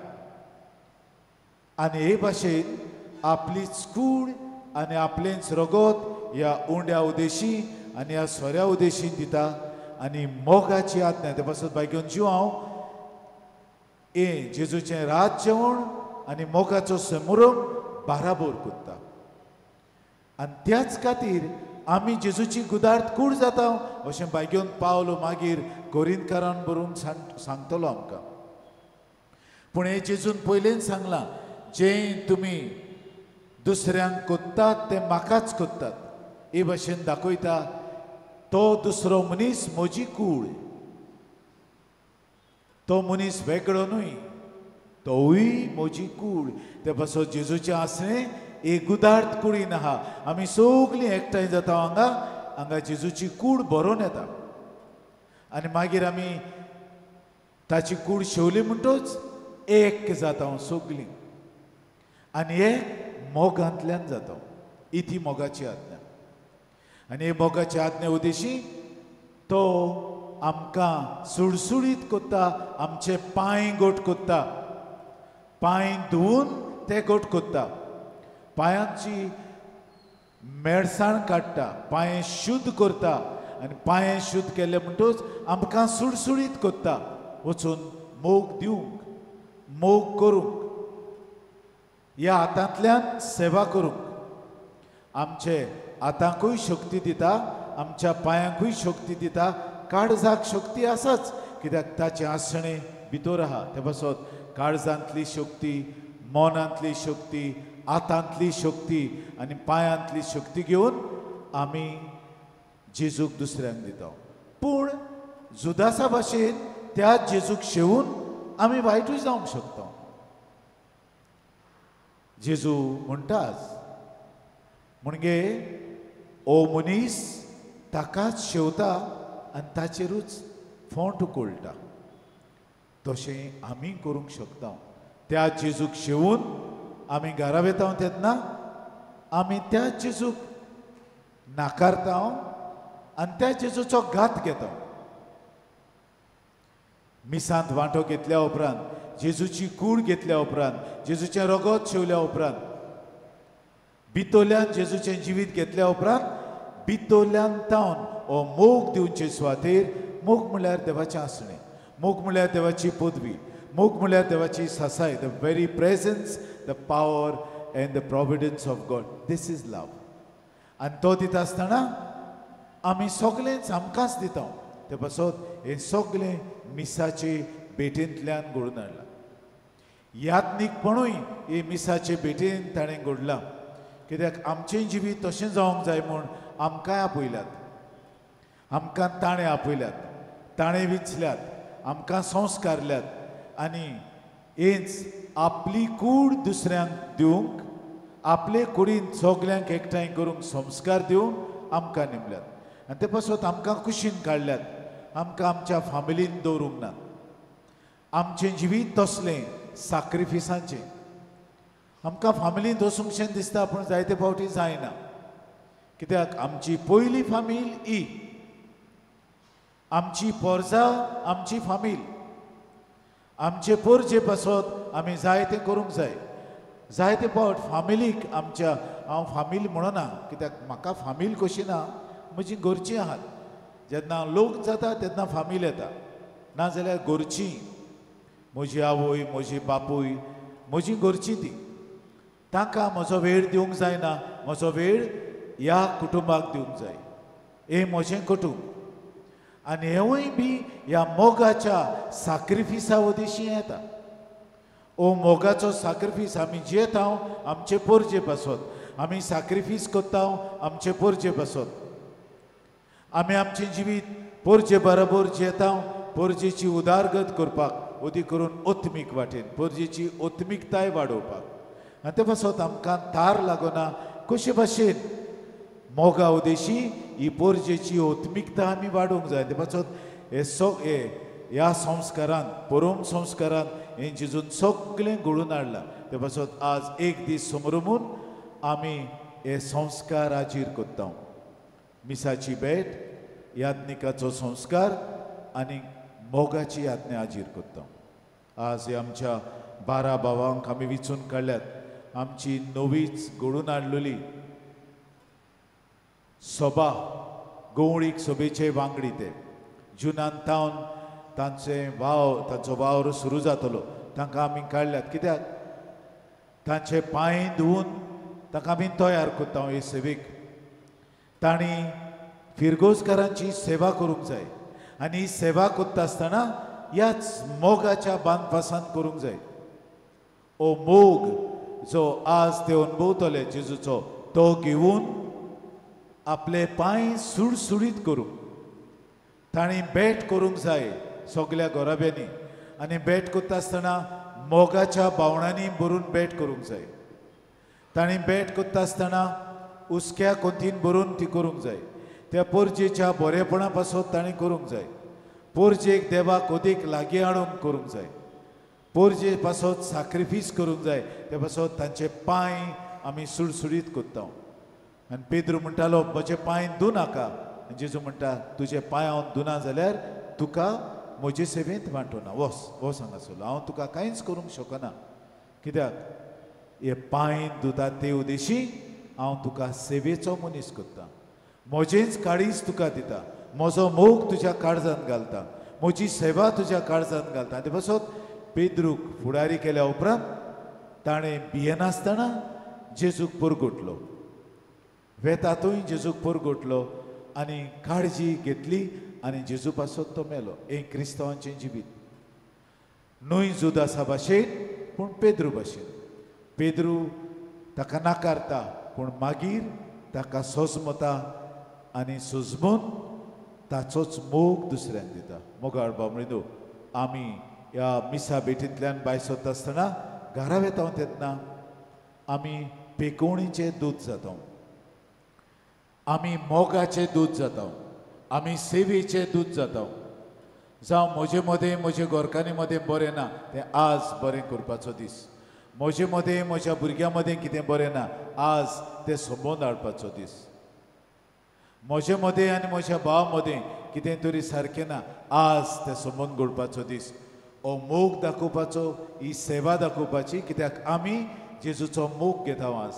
आनी हे भाशेन आपलीच कूड आनी आपलेंच रगत ह्या उंड्या उदेशी आनी ह्या सोऱ्या उदेशी दिता आनी मोगाची आज्ञा. ते पासत बायगेवन जीव हांव हें जेजूचें रात जेवण आनी मोगाचो समोरम बाराबोर कोत्ता. आनी त्याच खातीर आमी जेजूची गुदार्थ कूड जाता अशें बायगेवन पावलो मागीर कोरिंतकारान बरोवन सांगतलो आमकां. पूण हें जेजून पयलेंच सांगलां, जें तुमी दुसऱ्यांक कोत्तात तें म्हाकाच कोत्तात. हे भाशेन दाखयता तो दुसरो मनीस म्हजी कूड, तो मनीस वेगळो न्हय, तोवूय म्हजी कूड. ते पासत जेजूचें आसणें एक गुदार्थ कुडीन आहा. आमी सगळीं एकठांय जाता हांगा, हांगा जेजूची कूड भरोन येता आनी मागीर आमी ताची कूड शेवली म्हणटच एक जाता सगळीं आनी एक मोगांतल्यान जाता. इती मोगाची आज्ञा. आनी हे मोगाची आज्ञा उदेशी तो आमकां सुडसुडीत कोत्ता, आमचे पांय गोट कोत्ता, पांय धुवून ते गोट कोत्ता, पांयांची मेळसाण काडटा, पांय शुद्ध करता. आनी पांय शुद्ध केले म्हणटच आमकां सुडसुडीत कोत्ता वचून मोग दिवंक, मोग करूंक, ह्या हातांतल्यान सेवा करूंक. आमचे हातांकूय शक्ती दिता, आमच्या पांयांकूय शक्ती दिता, काळजाक शक्ती आसाच, कित्याक ताचें आसणें भितर आहा. ते पासत काळजांतली शक्ती, मनांतली शक्ती, हातांतली शक्ती आनी पांयांतली शक्ती घेवन आमी जेजूक दुसऱ्यांक दिता. पूण जुदासा भाशेन त्या जेजूक शेवून आमी वायटूय जावंक शकता. जेजू म्हणटाच म्हणजे ओ मनीस ताकाच शेवता आनी ताचेरूच फोंट उकळटा. तशें आमी करूंक शकता. त्या जेजूक शेवून आमी घरा वेता तेन्ना आमी त्या जेजूक नाकारता आनी त्या जेजूचो घात घेता. मिसांत वांटो घेतल्या उपरांत, जेजूची कूड घेतल्या उपरांत, जेजूचें रगत शेवल्या उपरांत, भितरल्यान जेजूचें जिवीत घेतल्या उपरांत भितरल्यान तावन हो मोग दिवचे सुवातेर, मोग म्हळ्यार देवाचें आसणें, मोग म्हळ्यार देवाची पदवी, मोग म्हळ्यार देवाची सासाय, the very presence, the power and the providence of God. This is love. आनी तो दिता आसतना आमी सगळेंच आमकांच दिता. ते पासत हें सगळें मिसाचे भेटेंतल्यान घडून हाडलां. यात्नीकपणूय हे मिसाचे भेटेन ताणें घडलां. कित्याक आमचें जिवीत तशें जावंक जाय म्हूण आमकांय आपयल्यात, आमकां ताणें आपयल्यात, ताणें विचल्यात, आमकां संस्कारल्यात आनी हेंच आपली कूड दुसऱ्यांक दिवंक, आपले कुडीन सगल्यांक एकठांय करूंक संस्कार दिवंक आमकां नेमल्यात. आनी ते पासत आमकां कुशीन काडल्यात, आमकां आमच्या फामिलीन दवरूंक ना. आमचें जिवीत तसलें साक्रिफिसांचें. आमकां फामिलीन दवरूंकशें दिसता पूण जायते फावटी जायना, कित्याक आमची पयली फामील ही, आमची पोरजा आमची फामील, आमचे पोरजे पासत आमी जायतें करूंक जाय. जायते फावट फामिलीक आमच्या, हांव फामील म्हणना कित्याक म्हाका फामील कशी ना, म्हजी घरचीं आहात. जेन्ना लोक जाता तेन्ना फामील येता, नाजाल्यार घरचीं, म्हजी आवय, म्हजी बापूय, म्हजी घरचीं ती, तांकां म्हजो वेळ दिवंक जायना, म्हजो वेळ ह्या कुटुंबाक दिवंक जाय, हें म्हजें कुटुंब. आनी हेंवूय बी ह्या मोगाच्या साक्रिफिसा वदिशी येता. ओ मोगाचो साक्रिफीस आमी जियेता आमचे पोरजे पासत, आमी साक्रिफीस करता आमचे पोरजे पासत, आमी आमचें जिवीत पोरजे बरोबर जियेता, पोरजेची उदारगत करपाक, अदी करून ओत्मीक वाटेन पोरजेची ओत्मीकताय वाडोवपाक. आनी ते पासत आमकां थार लागना कशे भाशेन मोगा उदेशी ही पोरजेची ओत्मीकता आमी वाडोवंक जाय. ते पासत हे हे ह्या संस्कारान, परम संस्कारान हें जेजून सगळें घडोवन हाडलां. ते पासत आज एक दीस समरमून आमी हे संस्कार आजीर करता. मिसाची भेट, याज्ञिकाचो संस्कार आनी मोगाची याज्ञा आजीर करता. आज हे आमच्या 12 भावांक आमी विचून काडल्यात. आमची नवीच घडोवन हाडलेली सभा, गवळीक सभेचे वांगडी ते जुनान तावन तांचे वावर, तांचो वावर सुरू जातलो. तांकां आमी काडल्यात कित्याक तांचे पांय धुवून तांकां आमी तयार करता हे सेवेक. तांणी फिरगोजकारांची सेवा करूंक जाय आनी ही सेवा करता आसतना ह्याच मोगाच्या बांदपासान करूंक जाय. ओ मोग जो आज ते अनुभवतले जेजूचो, तो घेवन आपले पांय सुडसुडीत करूंक तांणी भेट करूंक जाय सगल्या घराब्यांनी. आनी भेट करता आसतना मोगाच्या भावनांनी भरून भेट करूंक जाय. तांणी भेट करता आसतना हुस्क्या कोंतीन भरून ती करूंक जाय. त्या पोरजेच्या बरेपणा पासत तांणी करूंक जाय. पोरजेक देवाक अदीक लागीं हाडूंक करूंक जाय. पोरजे पासत साक्रिफीस करूंक जाय. ते पासत तांचे पांय आमी सुडसुडीत करता. आनी पेद्रू म्हणटालो म्हजे पांय धुनाका. जेजू म्हणटा तुजे पांय हांव धुना जाल्यार तुका म्हजे सेवेंत वांटोना, वस वस हांगासरलो, हांव तुका कांयच करूंक शकना, कित्याक हे पांय धुता ते उदेशी हांव तुका सेवेचो मनीस करता, म्हजेंच काळीज तुका दिता, म्हजो मोग तुज्या काळजांत घालता, म्हजी सेवा तुज्या काळजांत घालता. ते पासत पेद्रूक फुडारी केल्या उपरांत ताणें भियेनासतना जेजूक परगटलो, वेतातूय जेजूक परगटलो आनी काळजी घेतली आनी जेजू पासत तो मेलो. हें क्रिस्तांवांचें जिवीत न्हय जुदासा भाशेन पूण पेद्रू भाशेन. पेद्रू ताका नाकारता पूण मागीर ताका सोजमता आनी सोजमून ताचोच मोग दुसऱ्यांक दिता. मोगाळ बामणिनो, आमी ह्या मिसा भेटींतल्यान भायर सरता आसतना घरा वेता तेन्ना आमी पेकोवणीचें दूद जाता, आमी मोगाचें दूद जाता, आमी सेवेचें दूद जाता. जावं म्हजे मदें म्हजे घरकान्नी मदें बरें ना तें आज बरें करपाचो दीस, म्हजे मदें म्हज्या भुरग्यां मदें कितें बरें ना आज तें संबंद हाडपाचो दीस, म्हजे मदें आनी म्हज्या भावा मदें कितें तरी सारकें ना आज तें संबंद घडपाचो दीस. हो मोग दाखोवपाचो, ही सेवा दाखोवपाची, कित्याक आमी जेजूचो मोग घेता आज.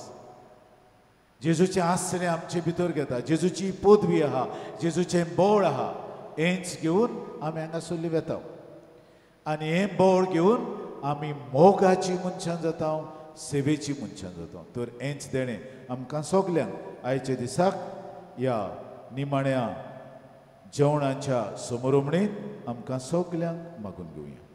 जेजूचें आसणें आमचे भितर घेता, जेजूची पदवी आहा, जेजूचें बळ आहा, हेंच घेवन आमी हांगासरली वेता आनी हें बळ घेवन आमी मोगाची मनशां जाता, सेवेची मनशां जाता. तर हेंच देणें आमकां सगल्यांक आयच्या दिसाक ह्या निमाण्या जेवणाच्या समरोमणेंत आमकां सगल्यांक मागून घेवया.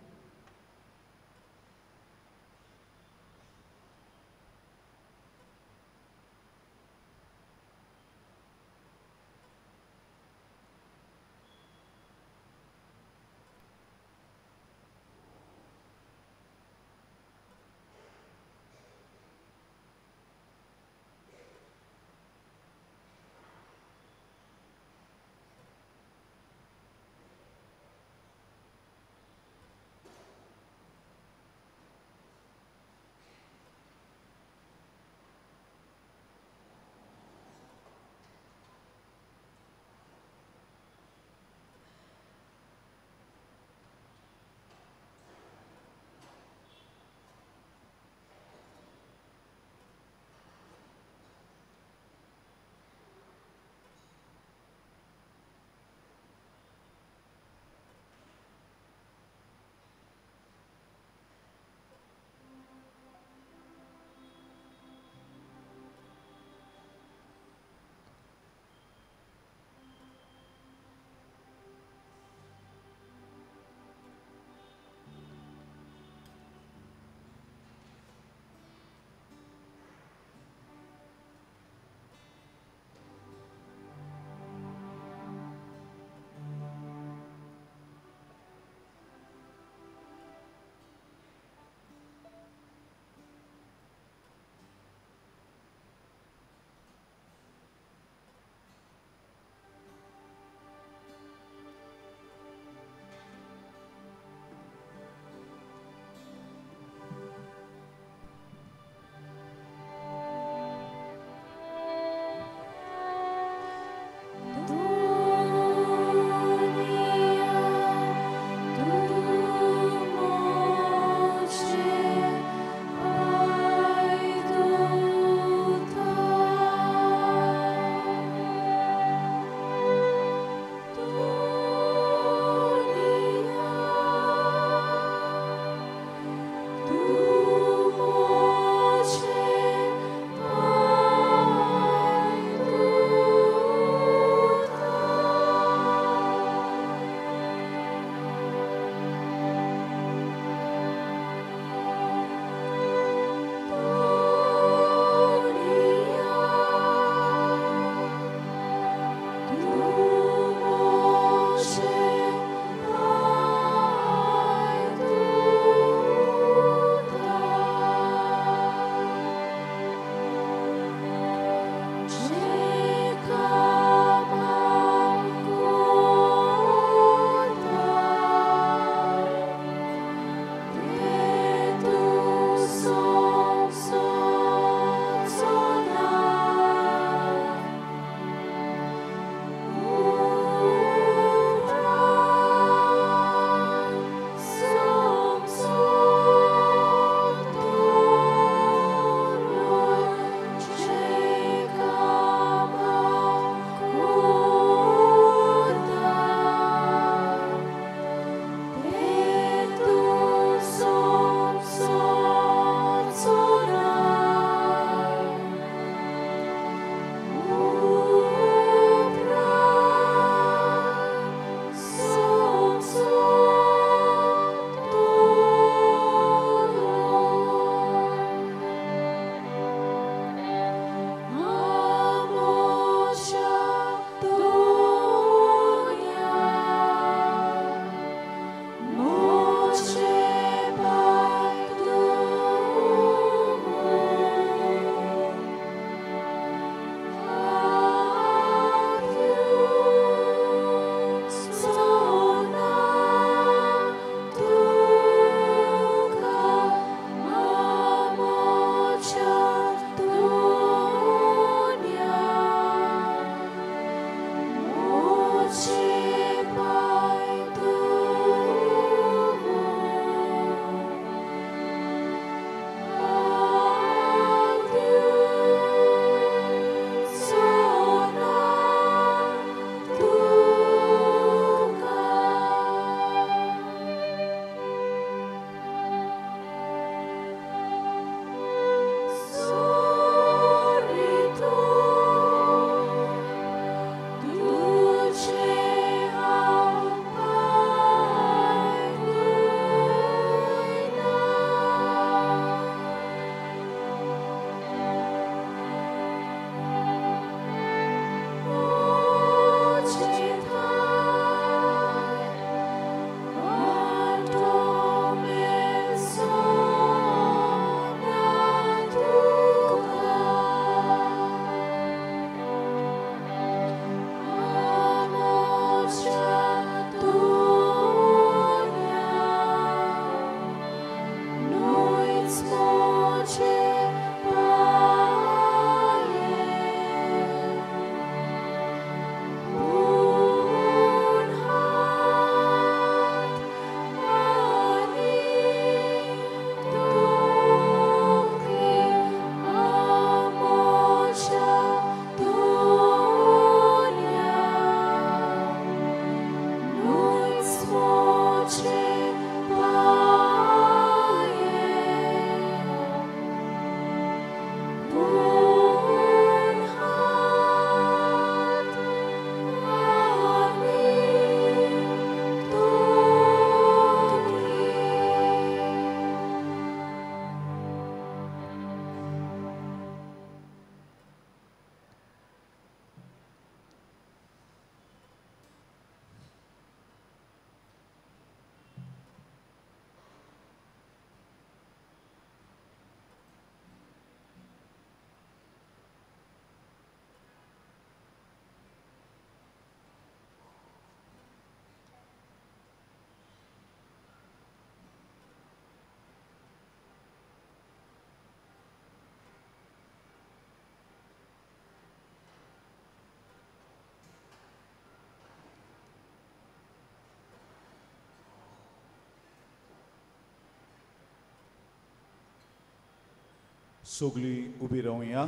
सगळीं उबी रावया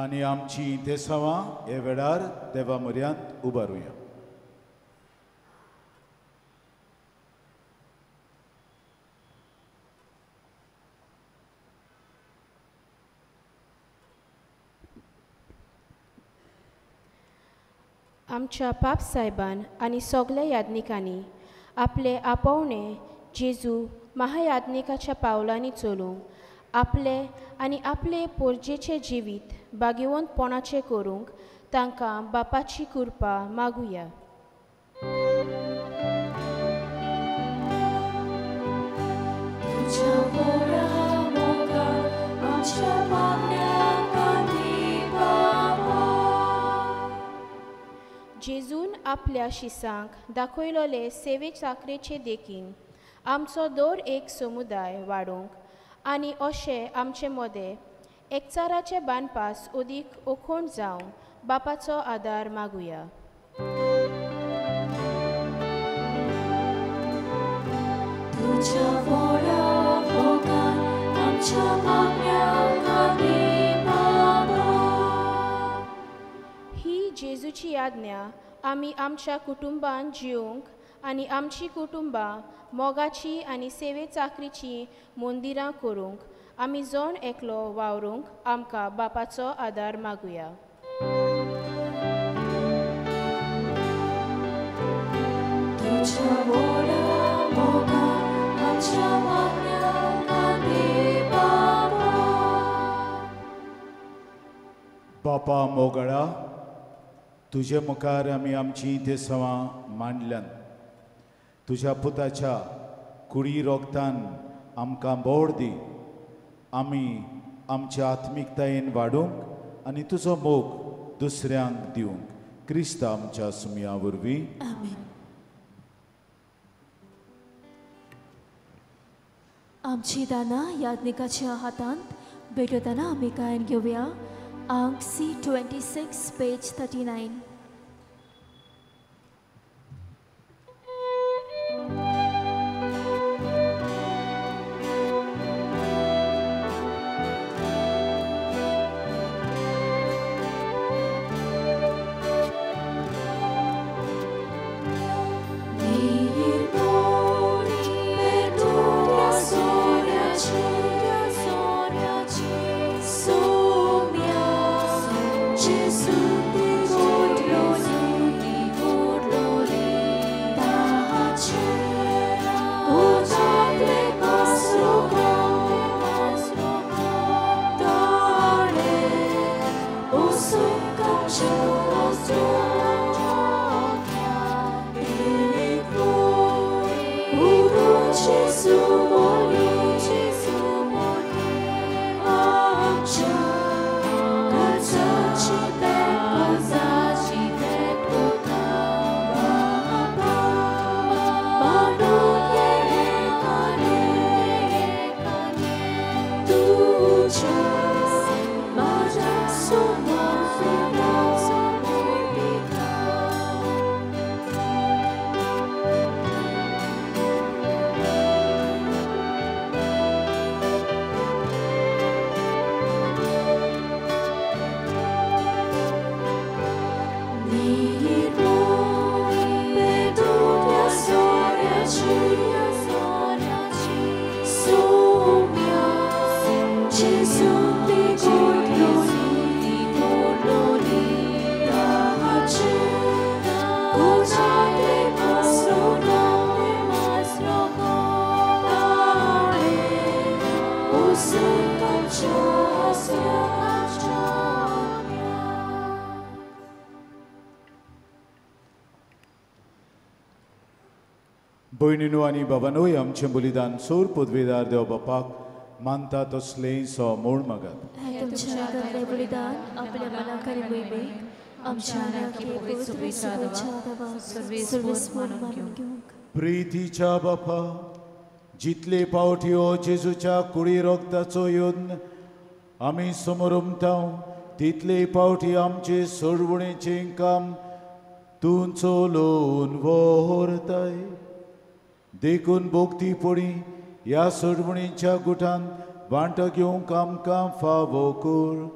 आनी आमची तेसांवां हे वेळार देवा म्हऱ्यांत उबारुया. आमच्या पाप सायबान आनी सगल्या याज्ञिकांनी आपले आपोवणे जेजू महायाज्ञिकाच्या पावलांनी चलूंक आपले आनी आपले पोरजेचें जिवीत भाग्यवंतपणाचें करूंक तांकां बापाची कृपा मागुया. जेजून आपल्या शिसांक दाखयलोले सेवे चाकरेचे देखीन आमचो दर एक समुदाय वाडोवंक आनी अशें आमचे मदें एकचाराचे बांदपास अदीक ओखोण जावंक बापाचो आदार मागुया. ही जेजूची आज्ञा आमी आमच्या कुटुंबान जिवंक आनी आमची कुटुंबां मोगाची आनी सेवे चाकरीची मंदिरां करूंक आमी जण एकलो वावरूंक आमकां बापाचो आदार मागुया. बापा मोगळा, तुजे मुखार आमी आमची तेसांवां मांडल्यान. तुज्या पुताच्या कुडी रोगतान आमकां बोड दी. आमी आमच्या आत्मिकतायेन वाडूंक आनी तुजो मोग दुसऱ्यांक दिवंक क्रिस्त आमच्या सुमया वरवीं. आमची दानां याज्ञिकाच्या हातांत भेटयतना आमी गायन घेवया. आंक C26 page 39. भयणीनो आनी बाबानोय आमचें बलिदान सोर पदवेदार देव बापाक मानता तसलें सो म्हूण मागात. बलिदान आपल्या मनाक आनी मोहिमेक आमच्या मानून घेवंक. प्रितीच्या बापा, जितले पावटी हो जेजूच्या कुडी रोगताचो येवन आमी समोर उमताव तितले पावटी आमचे सोडवणेचें काम तूं चलोवन व्हरताय. देखून भोगती पडी ह्या सोडवणीच्या गुटान वांटो घेवंक आमकां फावो कर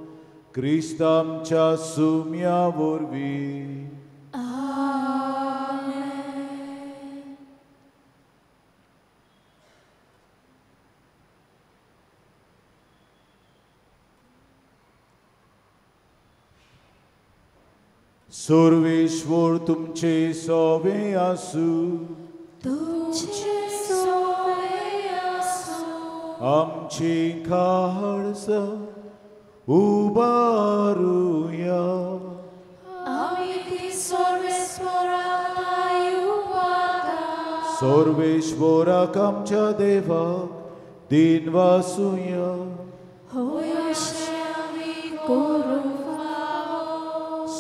क्रिस्त आमच्या सुम्या वरवीं. सर्वेश्वर तुमचे सोवे आसूं. तुमचे सोवे आसूं. आमची काळजां उबारुया. आमी ती सर्वेश्वराक उबारता. सर्वेश्वराक आमच्या देवाक दिनवासुया. होय अशें आमी करूंक.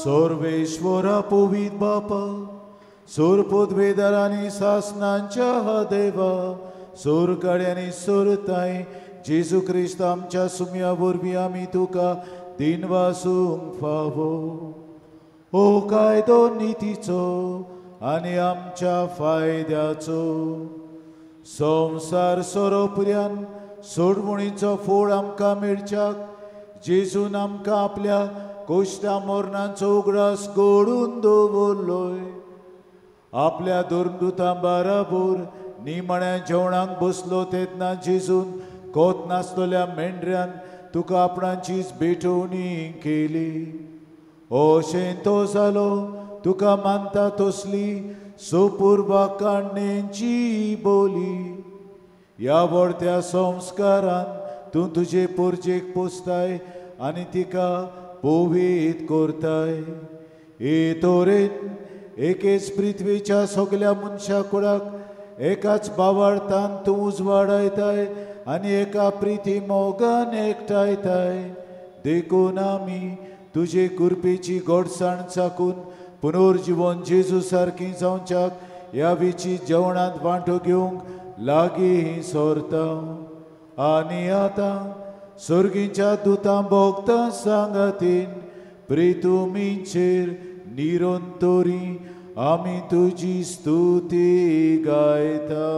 सर्वेश्वरा पवित्र बापा सोर पदवेदार आनी सासनांच्या देवा सोरकाड्यांनी सोरताय जेजू क्रिस्त आमच्या सुम्या वरवीं आमी तुका दिनवासूंक फावो. हो कायदो नितीचो आनी आमच्या फायद्याचो संवसार सोरोपर्यान सोडवणीचो फोड आमकां मेळच्याक जेजून आमकां आपल्या कोश्टा मरणाचो उगडास घडून दवरलोय. आपल्या धर्मदुतां बाराबोर निमाण्या जेवणाक बसलो तेन्ना जेजून कोत नासतल्या मेंढऱ्यान तुका आपणाचीच भेटवणी केली. अशें तो जालो तुका मानता तसली सोपूर्वा काडणेची बोली. ह्या व्हडत्या संस्कारान तूं तुजे पोरजेक पोसताय आनी तिका पवित्र करताय. हे तरेन एकेच पृथ्वीच्या सगल्या मनशा कुडाक एकाच बावार्थान तूं उजवाडायताय आनी एका प्रिती मोगान एकठांयताय. देखून आमी तुजे कृपेची गोडसाण चाकून पुनर्जिवन जेजू सारकी जावच्याक ह्या विची जेवणांत वांटो घेवंक लागीं सरता. आनी आतां सर्गीच्या दुतां भोगता सांगातीन प्रितुमीचेर निरंतरी आमी तुजी स्तुती गायता.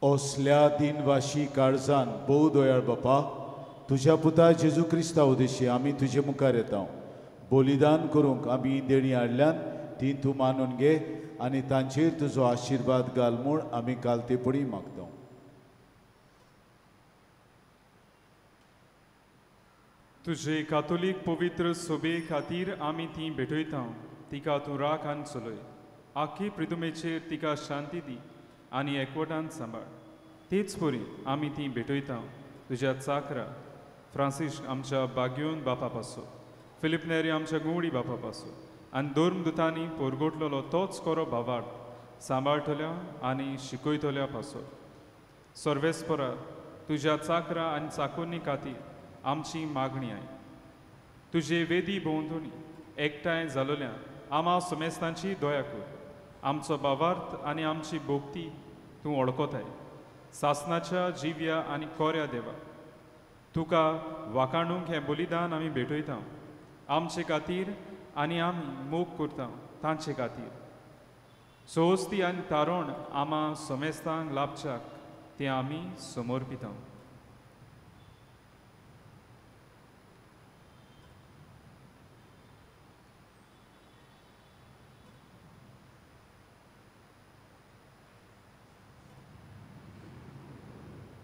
असल्या दिनवाशी काळजान भोव दयाळ बापा तुज्या पुता जेजू क्रिस्ता उदेशी आमी तुजे मुखार येता. बलिदान करूंक आमी देणी हाडल्यान ती तूं मानून घे आनी तांचेर तुजो आशिर्वाद घाल म्हूण आमी कालतेपणी मागता. तुजे कातोलीक पवित्र सोबे खातीर आमी ती भेटयता. तिका तूं राख आनी चलय. आखी प्रितुमेचेर तिका शांती दी आनी एकवटान सांबाळ. तेच परी आमी ती भेटयता तुज्या चाकरा फ्रांसीस आमच्या बाग्योन बापा पासो, फिलीप नेरी आमच्या गुवडी बापा पासो आनी धर्मदुतांनी पोरगोटलेलो तोच कोरो भावार्थ सांबाळटल्या आनी शिकयतल्या पासो. सर्वेस्परा तुज्या चाकरा आनी चाकोन्नी खातीर आमची मागणी I. तुजे वेदी भोंवतणी एकठांय जालोल्या आमा समेस्तांची दया कर. आमचो भावार्थ आनी आमची भोक्ती तूं वळखताय. सासनाच्या जिव्या आनी कोऱ्या देवा तुका वाखाणूंक हें बलिदान आमी भेटयता. आमचे खातीर आनी आमी मोग करता तांचे खातीर. सोस्ती आनी तारण आमा समेस्तांक लाभच्याक तें आमी समर्पिता.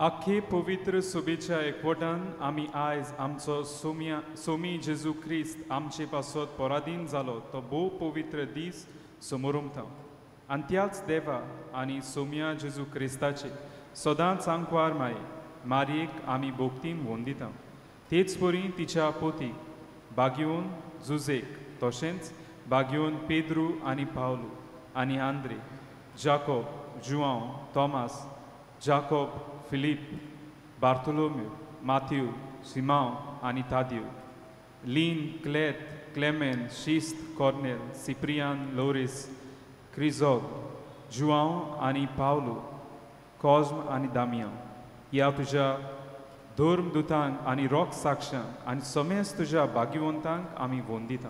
आख्खे पवित्र सुबेच्या एकवटान आमी आयज आमचो सोमी जेजू क्रिस्त आमचे पासत पराधीन जालो तो भोव पवित्र दीस समोरमता आनी त्याच देवा आनी सोम्या जेजू क्रिस्ताचे सदांच आंकवार माये मारयेक आमी भोक्तीन वंदिता. तेच परी तिच्या पोती बागयोन जुजेक तशेंच बागयोन पेद्रू आनी पावलू आनी Andre, Jacob, Joao, Thomas, Jacob, Philip, Bartholomew, Matthew, Simao आनी तादियो, लीन, क्लेत, क्लेमेन, शिस्त, कॉर्नेल, सिप्रियान, लोरीस, क्रिजोग, जुआंव आनी पावलू, कॉज्म आनी दामियांव ह्या तुज्या धर्मदुतांक आनी रोख साक्षांक आनी समेस्त तुज्या भाग्यवंतांक आमी वंदिता.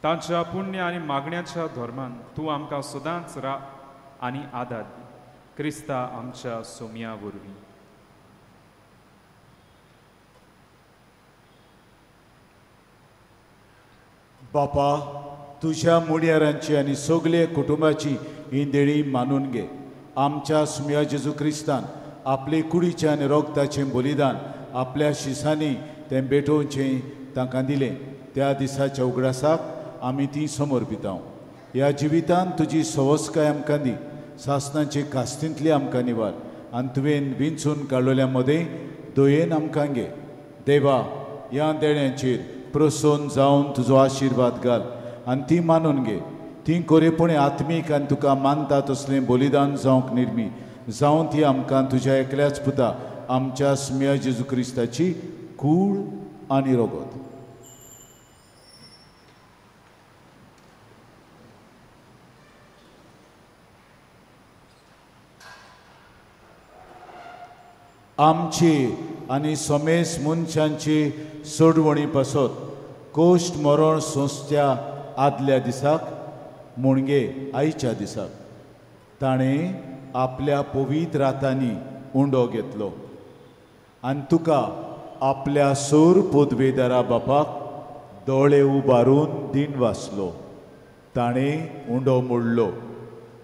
तांच्या पुण्य आनी मागण्याच्या धर्मान तूं आमकां सदांच रा आनी आदार दी. क्रिस्ता आमच्या सोम्या वरवीं. बापा, तुज्या मुडयारांची आनी सगळे कुटुंबाची ही देणी मानून घे. आमच्या सुम्या जेजू क्रिस्तान आपले कुडीचें आनी रोगताचें बलिदान आपल्या शिसांनी तें भेटोवचें तांकां दिलें. त्या दिसाच्या उगडासाक आमी ती समर्पितांव. ह्या जिवितान तुजी सवस्काय आमकां दी, सासणाचे कास्तींतली आमकां निवार आनी तुवें विंचून काडलेल्या मदें दयेन आमकां घे. देवा, ह्या देण्यांचेर प्रसन्न जावन तुजो आशिर्वाद घाल आनी ती मानून घे. ती कोरेपणी आत्मीक आनी तुका मानता तसलें बलिदान जावंक निर्मी जावं ती आमकां तुज्या एकल्याच पुता आमच्या सुम्या जेजू क्रिस्ताची कूड आनी रगत. आमची आनी समेस मनशांची सोडवणी पासत कोश्ट मरण संस्थ्या आदल्या दिसाक मुणगे आयच्या दिसाक ताणें आपल्या पवित्र हातांनी उंडो घेतलो आनी तुका आपल्या सोर पदवेदारा बापाक दोळे उबारून दीन वाचलो. ताणें उंडो मोडलो,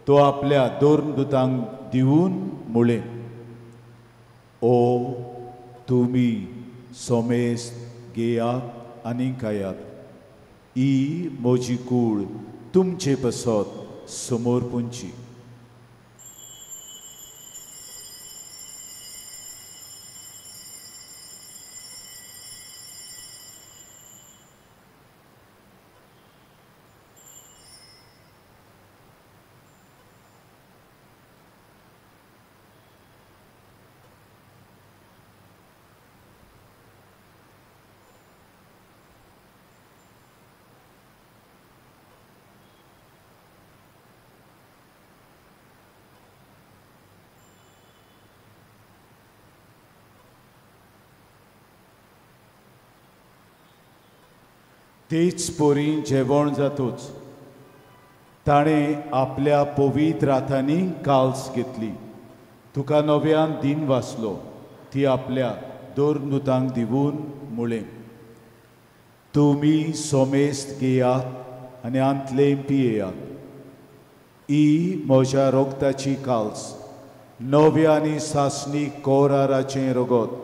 तो आपल्या दोन दुतांक दिवन म्हळें, ओ तुमी समेस्त घेयात आनी खायात, ही म्हजी कूड तुमचे पासत समर्पूंची. तेच पोरी जेवण जातूच ताणें आपल्या पवित्र हातांनी काल्स घेतली, तुका नव्यान दीन वाचलो, ती आपल्या दोन दुतांक दिवन म्हळें, तुमी सोमेस्त घेयात आनी आंतलें पियेयात, ही म्हज्या रोगताची काल्स, नव्या आनी सासणी कोराराचें रगत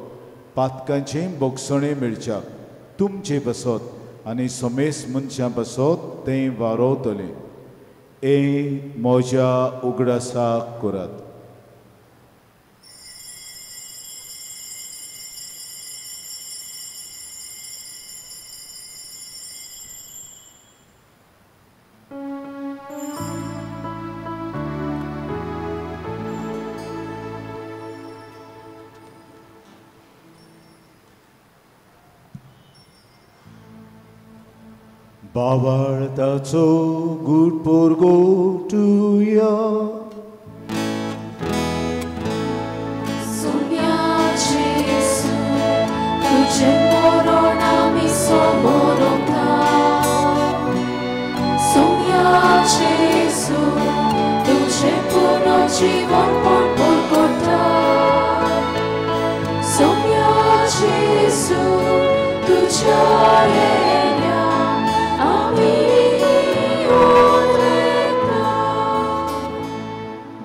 पातकांचें बोगसणें मेळच्याक तुमचे बसत आनी समेस्त मनशां पासत तें वारोवतलें. हें म्हज्या उगडासाक करात. बावळताचो गूट पोरगोटुया सोम्या जेजू तुजें मरण आमी समोरता, सोम्या जेजू तुजें पुनर्जीवनपण पोरगोटा, सोम्या जेजू तुज्या येण्या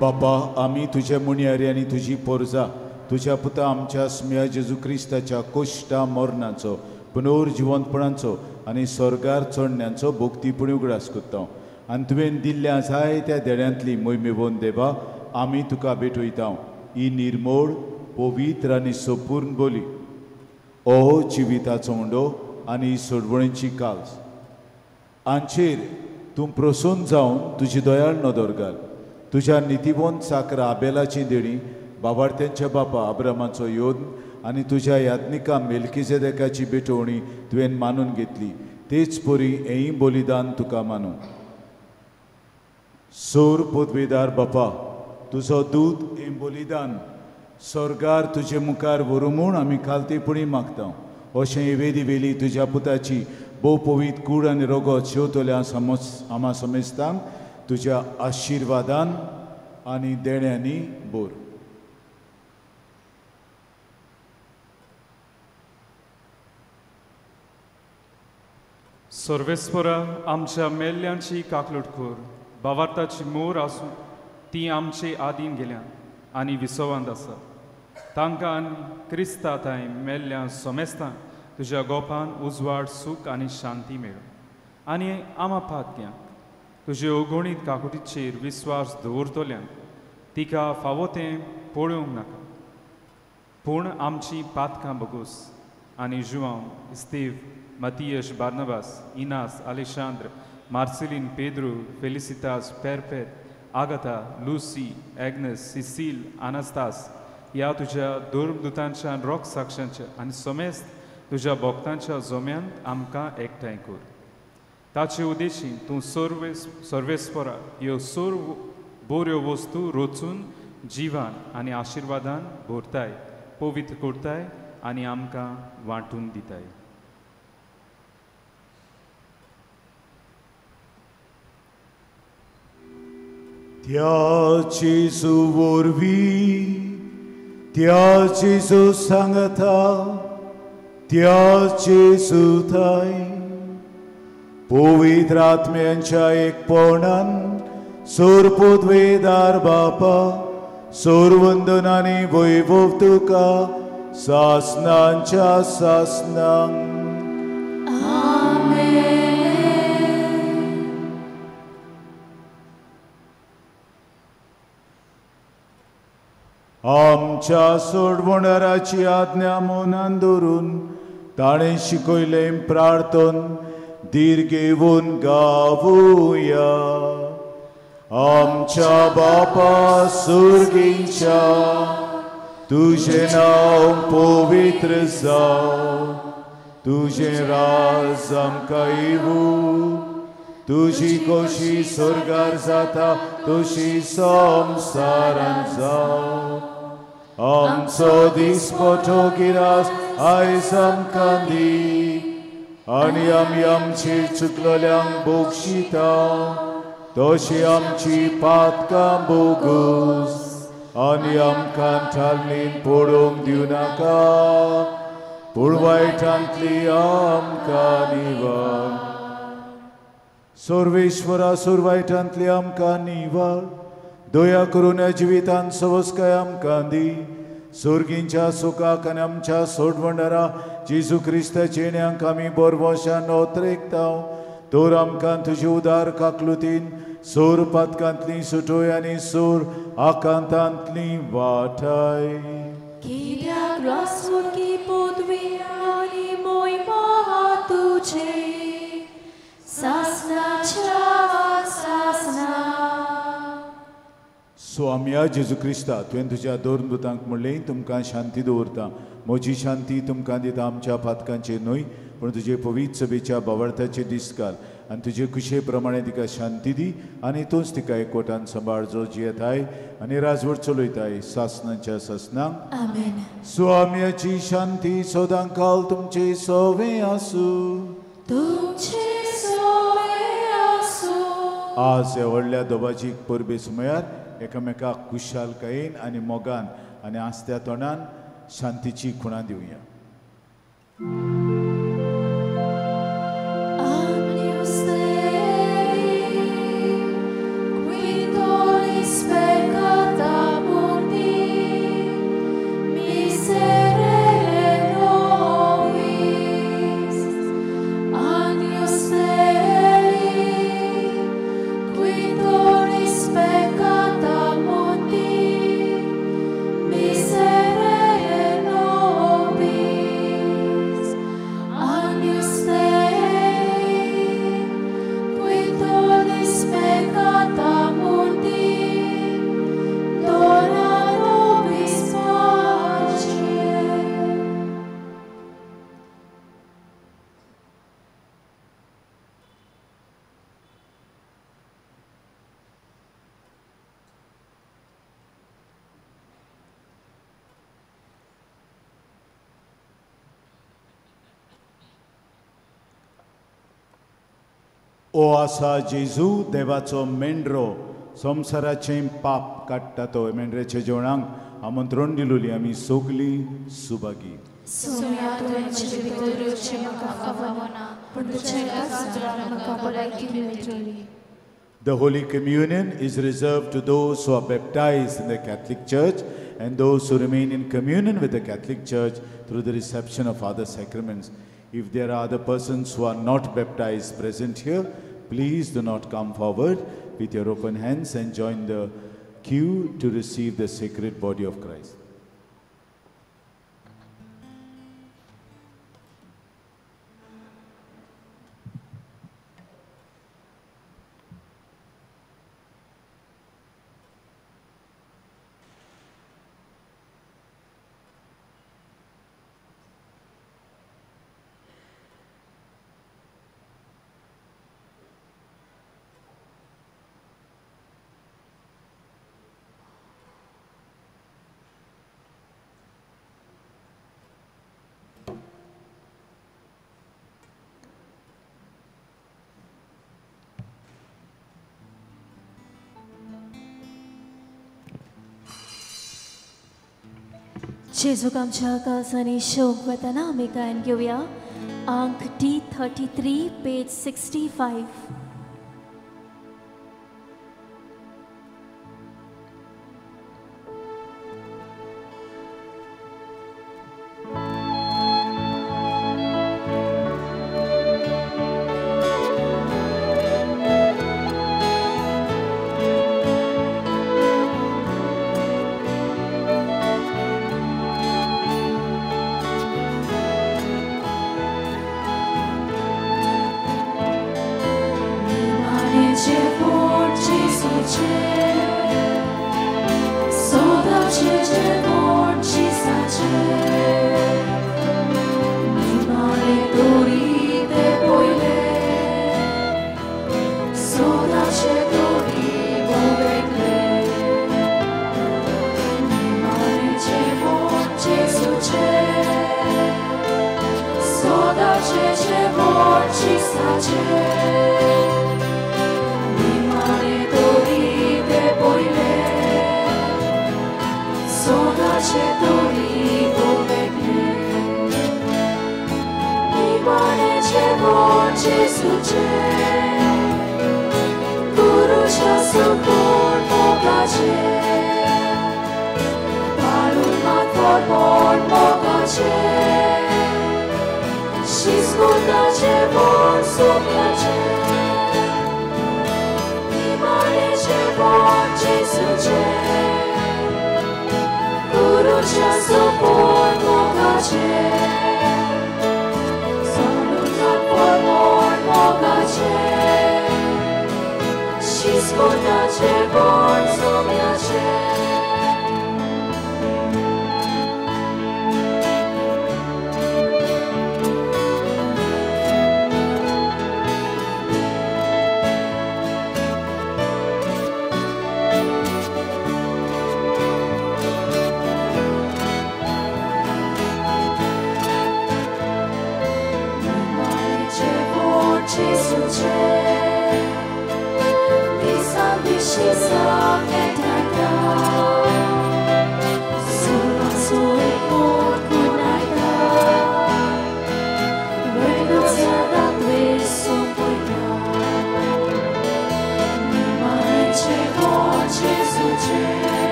बापा, आमी तुजे मुणयारी आनी तुजी पोरजा तुज्या पुता आमच्या स्मिया जेजू क्रिस्ताच्या कोश्टा मरणाचो पुनर्जिवंतपणाचो आनी स्वर्गार चडण्यांचो भोक्तीपणी उगडास करता आनी तुवें दिल्ल्या जायत्या देण्यांतली मोहिमेवन देवा आमी तुका भेटयता. ही निर्मोळ पवित्र आनी संपूर्ण बोली ओ जिविताचो उंडो आनी सोडवणेची काल्स हांचेर तूं प्रसन्न जावन तुजी दयाळ नदर घाल. तुज्या नितीवंत साकरा आबेलाची देणी बाबार्थ्यांच्या बापा अब्रामाचो योद आनी तुज्या याज्ञिका मेलकीजेदेकाची भेटवणी तुवें मानून घेतली तेच परी हेंय बलिदान तुका मानू. सोर पदवेदार बापा तुजो दूत हें बलिदान स्वर्गार तुजे मुखार व्हरूं म्हूण आमी खालतेपणी मागता. अशें हे वेदी वेली तुज्या पुताची भोव पवित्र कूड आनी रगत शेवतल्या समज आमा समेस्तांक तुज्या आशिर्वादान आनी देण्यांनी बोर. सर्वेस्परा आमच्या मेल्ल्यांची काकलूट कर बावार्थाची मोर आसूं ती आमचे आदीन गेल्या आनी विसवांत आसा. तांकां आनी क्रिस्ता थंय मेल्ल्या सोमेस्तांक तुज्या गोपान उजवाड सूख आनी शांती मेळूं आनी आमा पातक्यांक तुजे अगणीत काकुटीचेर विस्वास दवरतल्यांक तिका फावो तें पळोवंक नाका पूण आमची पातकां बगूस आनी Joao Steve Matias Barnabas Inas Alexandre Marcelin Pedro Felicitas Perpet Agatha Lucy Agnes Cecil Anastas ह्या तुज्या धर्मदुतांच्या रोख साक्षांच्या आनी समेस्त तुज्या भक्तांच्या जोम्यांत आमकां एकठांय कर. ताचे उद्देशी तूं सर्वेस्परा ह्यो सर्व बऱ्यो वस्तू रचून जिवान आनी आशिर्वादान भरताय पवित्र करताय आनी आमकां वांटून दिताय. त्या जेजू वरवीं त्या जेजू सांगता त्या जेजू थाय पवित्र आत्म्यांच्या एकपणान सोरपोदवेदार बापा सोरवंदनानी वैभव तुका सासनांच्या सासनांक. आमच्या सोडवणाराची आज्ञा मनान धरून ताणें शिकयलें प्रार्थन धीर घेवन गावुया. आमच्या बापा सुर्गींच्या तुजें नांव पवित्र जावं तुजें राज आमकां येवूं तुजी खोशी स्वर्गार जाता तशी संवसारांत जावं. आमचो दिसपटो गिरास आयज आमकां दी आनी आमी आमचेर चुकलेल्यांक बक्षिता तशी आमची पातकां बोगूस आनी आमकां ठालणीन पडोवंक दिवं नाका पूण वायटांतली आमकां निवार. सर्वेश्वरा सुरवायटांतली आमकां निवार दया करून ह्या जिवितांत सवस्काय आमकां दी. सोर्गींच्या सुखाक आनी आमच्या सोडवणारा जेजू क्रिस्ताचे येण्यांक आमी बरवशान नोत्रेकता तर आमकां तुजे उदार काकलुतीन सोर पातकांतली सुटोय आनी सोर आकांतांतली वाठाय. कित्याक रासवणकी पदवी आनी मोहिमा तुजे सासनाच्या सासना. स्वाम्या जेजू क्रिस्ता तुवें तुज्या दोन दुतांक म्हणलें तुमकां शांती दवरता म्हजी शांती तुमकां दिता आमच्या पातकांचेर न्हय पूण तुजे पवित्र सभेच्या बावडताचे दीस घाल आनी तुजे खुशे प्रमाणे तिका शांती दी आनी तूंच तिका एकवटान सांबाळ जो जियेताय आनी राजवट चलयताय सासनाच्या सासनांक. आमेन. स्वाम्याची शांती सदां काल तुमचे सवे आसूं. तुमचे सवे आसूं. आज ह्या व्हडल्या दोबाजीक परबे सुमयार एकामेकाक खुशालकायेन आनी मोगान आनी आस्त्या तोंडान शांतीची खुणां दिवया. Agnus Dei, qui tollis peccata mundi, ओ आसा जेजू देवाचो मेंढरो संवसाराचें पाप काडटा तो मेंढऱ्याच्या जेवणाक आमंत्रण दिलोली आमी सगलीं सुभागी. सोम्या तुवें म्हजे भितर येवचें म्हाका फावना, पूण तुज्या एकाच उतरान म्हाका भलायकी मेळटली. The Holy Communion is reserved to those who are baptized in the Catholic Church and those who remain in communion with the Catholic Church through the reception of other sacraments. If there are other persons who are not baptized present here, please do not come forward with your open hands and join the queue to receive the sacred body of Christ. जेजूक आमच्या काळजांनी शोक वतना आमी गायन घेवया आंक D33 page 65.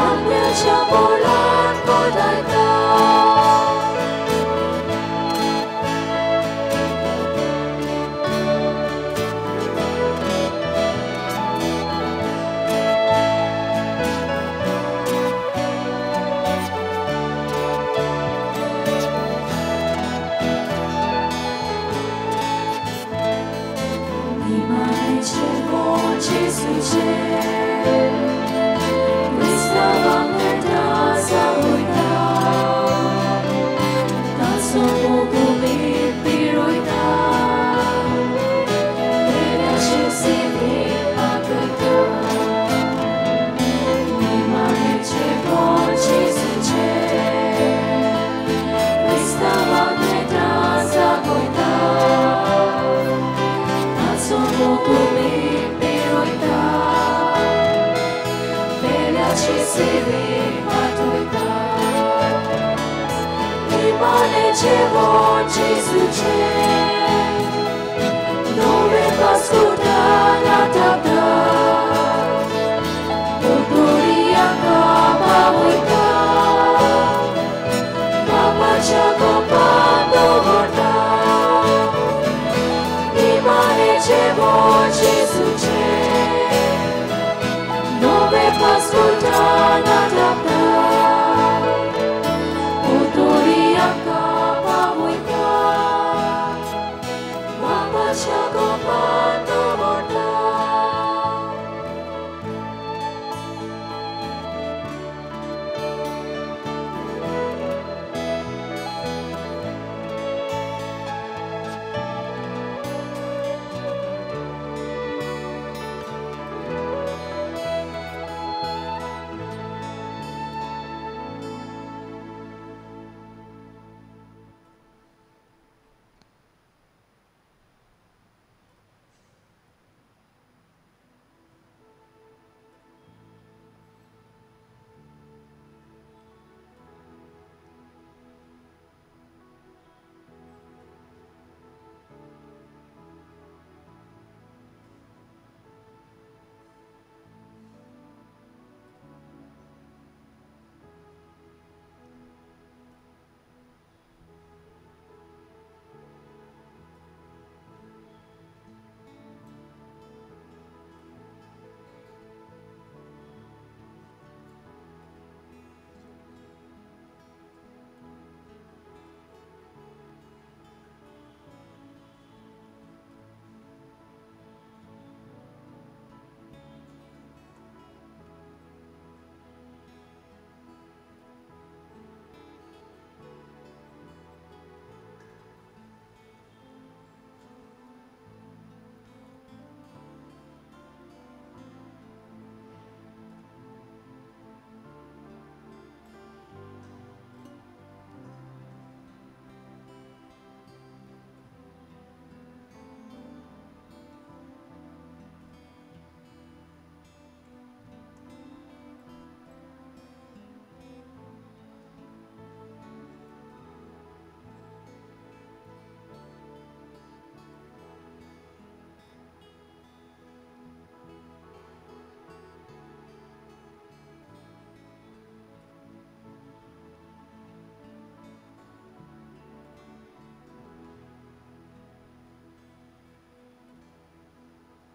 Ambiacia volan podai.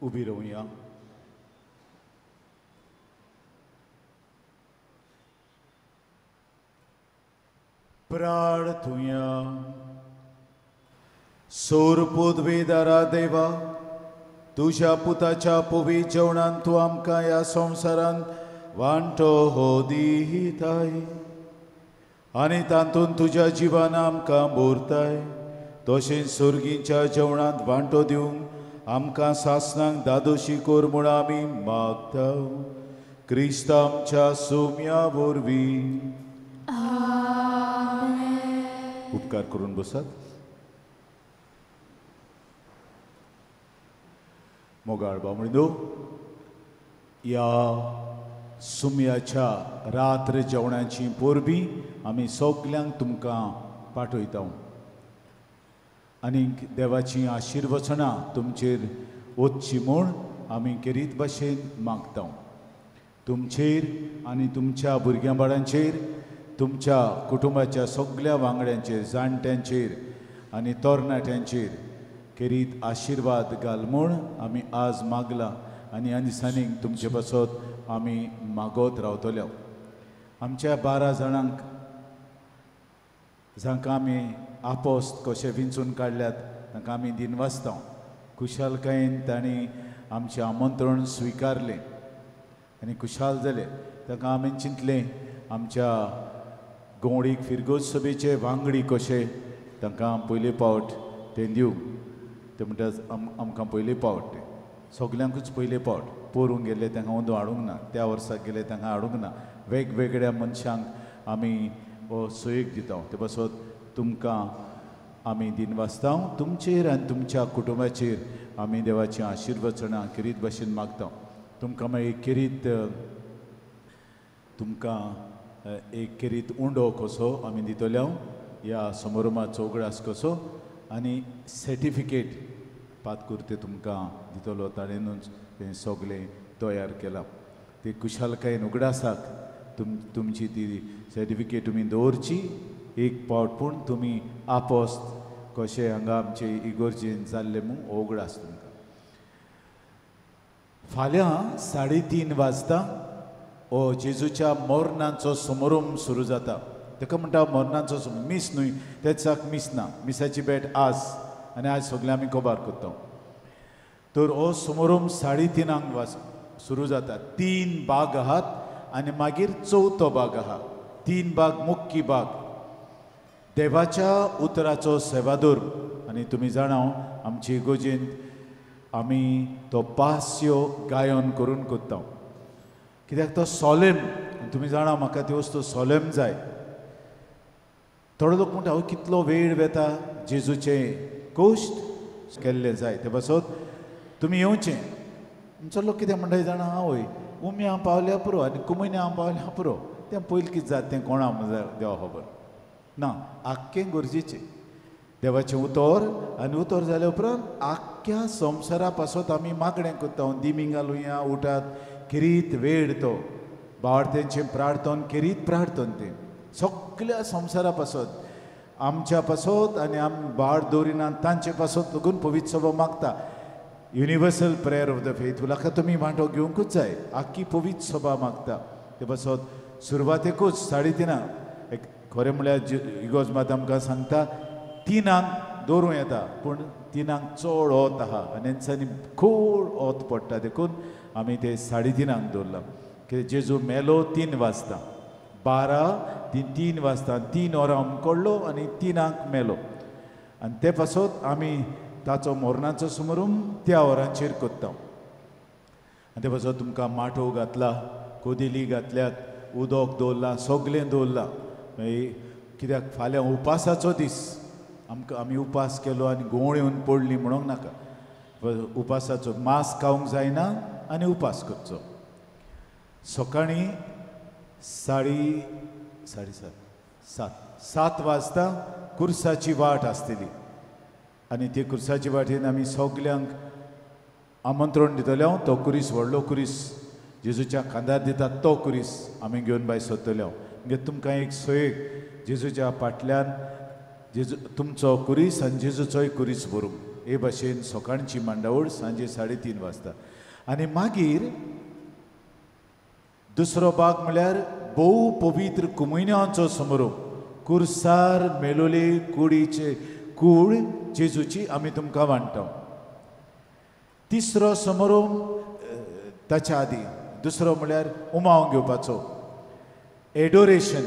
उबी रावया। प्रार्थुया। सोर पदवेदारा देवा, तुज्या पुताच्या पवी जेवणान तूं आमकां ह्या संवसारांत वांटो हो दिताय आनी तातूंत तुज्या जिवान आमकां भरताय, तशेंच सर्गीच्या जेवणांत वांटो दिवंक आमकां सासणांक दादोशी कर म्हूण आमी मागता, क्रिस्त आमच्या सुम्या वरवीं. उपकार करून बसात. मोगाळ बामणींनो, ह्या सुम्याच्या रात्र जेवणाची परबी आमी सगल्यांक तुमकां पाठयता आनीक देवाची आशिर्वचनां तुमचेर वचची म्हूण आमी केरीत भाशेन मागता. तुमचेर आनी तुमच्या भुरग्यां बाळांचेर, तुमच्या कुटुंबाच्या सगल्या वांगड्यांचेर, जाणट्यांचेर आनी तरणाट्यांचेर केरीत आशिर्वाद घाल म्हूण आमी आज मागला आनी ह्या दिसांनी तुमचे पासत आमी मागत रावतले. आमच्या 12 जाणांक जांकां आमी आपोस्त कशे विंचून काडल्यात तांकां आमी दिनवासता. खुशालकायेन तांणी आमचें आमंत्रण स्विकारलें आनी खुशाल जालें. तांकां आमी चिंतलें आमच्या गोंवडीक फिरगोज सभेचे वांगडी कशे तांकां पयले पावट तें दिवंक. ते म्हणटा आमकां पयले पावट तें सगल्यांकूच पयले पावट. पोरूंक गेल्ले तांकां अंदू हाडूंक ना, त्या वर्साक गेले तांकां हाडूंक ना. वेगवेगळ्या मनशांक आमी हो सोयीक दिता. ते पासत तुमकां आमी दिनवासता. तुमचेर आनी तुमच्या कुटुंबाचेर आमी देवाचीं आशिर्वचनां खेरीत भाशेन मागता. तुमकां मागीर खेरीत तुमकां एक खेरीत उंडो कसो आमी दितले ह्या समारोमाचो उगडास कसो आनी सर्टिफिकेट पातकुर्ते तुमकां दितलो. ताणेनूच तें सगळें तयार केलां. ते खुशालकायेन उगडासाक तुमची ती सर्टिफिकेट तुमी दवरची एक पावट पूण तुमी आपोस्त कशें हांगा आमचे इगोर्जेन जाल्लें म्हूण हो उगडास तुमकां. फाल्यां 3:30 वाजता हो जेजूच्या मरणाचो समारोम सुरू जाता. ताका म्हणटा मरणाचो मीस न्हय, त्या दिसाक मीस ना, मिसाची भेट आज आनी आज सगळें आमी कबार करता. तर हो समारोम 3:30 सुरू जाता. 3 भाग आहात आनी मागीर चवथो भाग आहा. 3 भाग मुख्य भाग देवाच्या उतराचो सेवादोर. आनी तुमी जाणा आमचे इगोर्जेंत आमी तो पास्यो गायन करून करता. कित्याक तो सोलेम, तुमी जाणा म्हाका ती वस्तू सोलेम जाय. थोडो लोक म्हणटा हो कितलो वेळ वेता जेजूचें कोश्ट केल्लें जाय. ते पासत तुमी येवचें. आमचो लोक कितें म्हणटा जाणा, हांव वय उम्या पावल्या पुरो आनी कुमयन्या पावल्या पुरो, तें पयलीं कितें जाता तें कोणा देवा खबर ना. आख्खें गरजेचें देवाचें उतर आनी उतर जाल्या उपरांत आख्ख्या संवसारा पासत आमी मागणें करता. दिमी घालुया उठात खेरीत वेळ तो बावडतेंचें प्रार्थन खेरीत प्रार्थन तें सगळ्या संवसारा पासत आमच्या पासत आनी आम बाळ दवरिना तांचे पासत लागून पवित्र सभा मागता. Universal prayer of the faithful हाका तुमी वांटो घेवंकूच जाय. आख्खी पवित्र सभा मागता. ते पासत सुरवातेकूच 3:30 एक खरें म्हळ्यार इगोर्ज मात आमकां सांगता 3 दवरूं येता, पूण 3 चड ओत आहा आनी तेंच्यांनी खोड ओत पडटा, देखून आमी ते 3:30 दवरलां. कित्याक जेजू मेलो 3 वाजता, 12 3 वाजता 3 वरां उमकडलो आनी 3 मेलो. आनी ते पासत आमी ताचो मरणाचो समारोम त्या वरांचेर करता. आनी ते पासत तुमकां माटोव घातला, कोदेली घातल्यात, उदक दवरलां, सगळें दवरलां. मागीर कित्याक फाल्यां उपासाचो दीस, आमकां आमी उपास केलो आनी गोंवळ येवन पडली म्हणूंक नाका. उपासाचो मांस खावंक जायना आनी उपास करचो. सकाळीं 7:30 7 वाजता कुर्साची वाट आसतली आनी ते कुर्साची वाटेन आमी सगल्यांक आमंत्रण दितले. तो कुरीस व्हडलो कुरीस जेजूच्या खांदार दितात तो कुरीस आमी घेवन भायर सरतले. म्हणजे तुमकां एक सोयेक जेजूच्या फाटल्यान जेजू तुमचो कुरीस आनी जेजूचोय कुरीस भरूंक. हे भाशेन सकाळची मांडावळ सांजे 3:30 वाजता. आनी मागीर दुसरो भाग म्हळ्यार भोव पवित्र कुमयन्यांचो समारोप. कुर्सार मेलोले कुडीचे कूड जेजूची आमी तुमकां वांट्टा. तिसरो समारोप ताच्या आदी दुसरो म्हळ्यार उमाव घेवपाचो, एडोरेशन,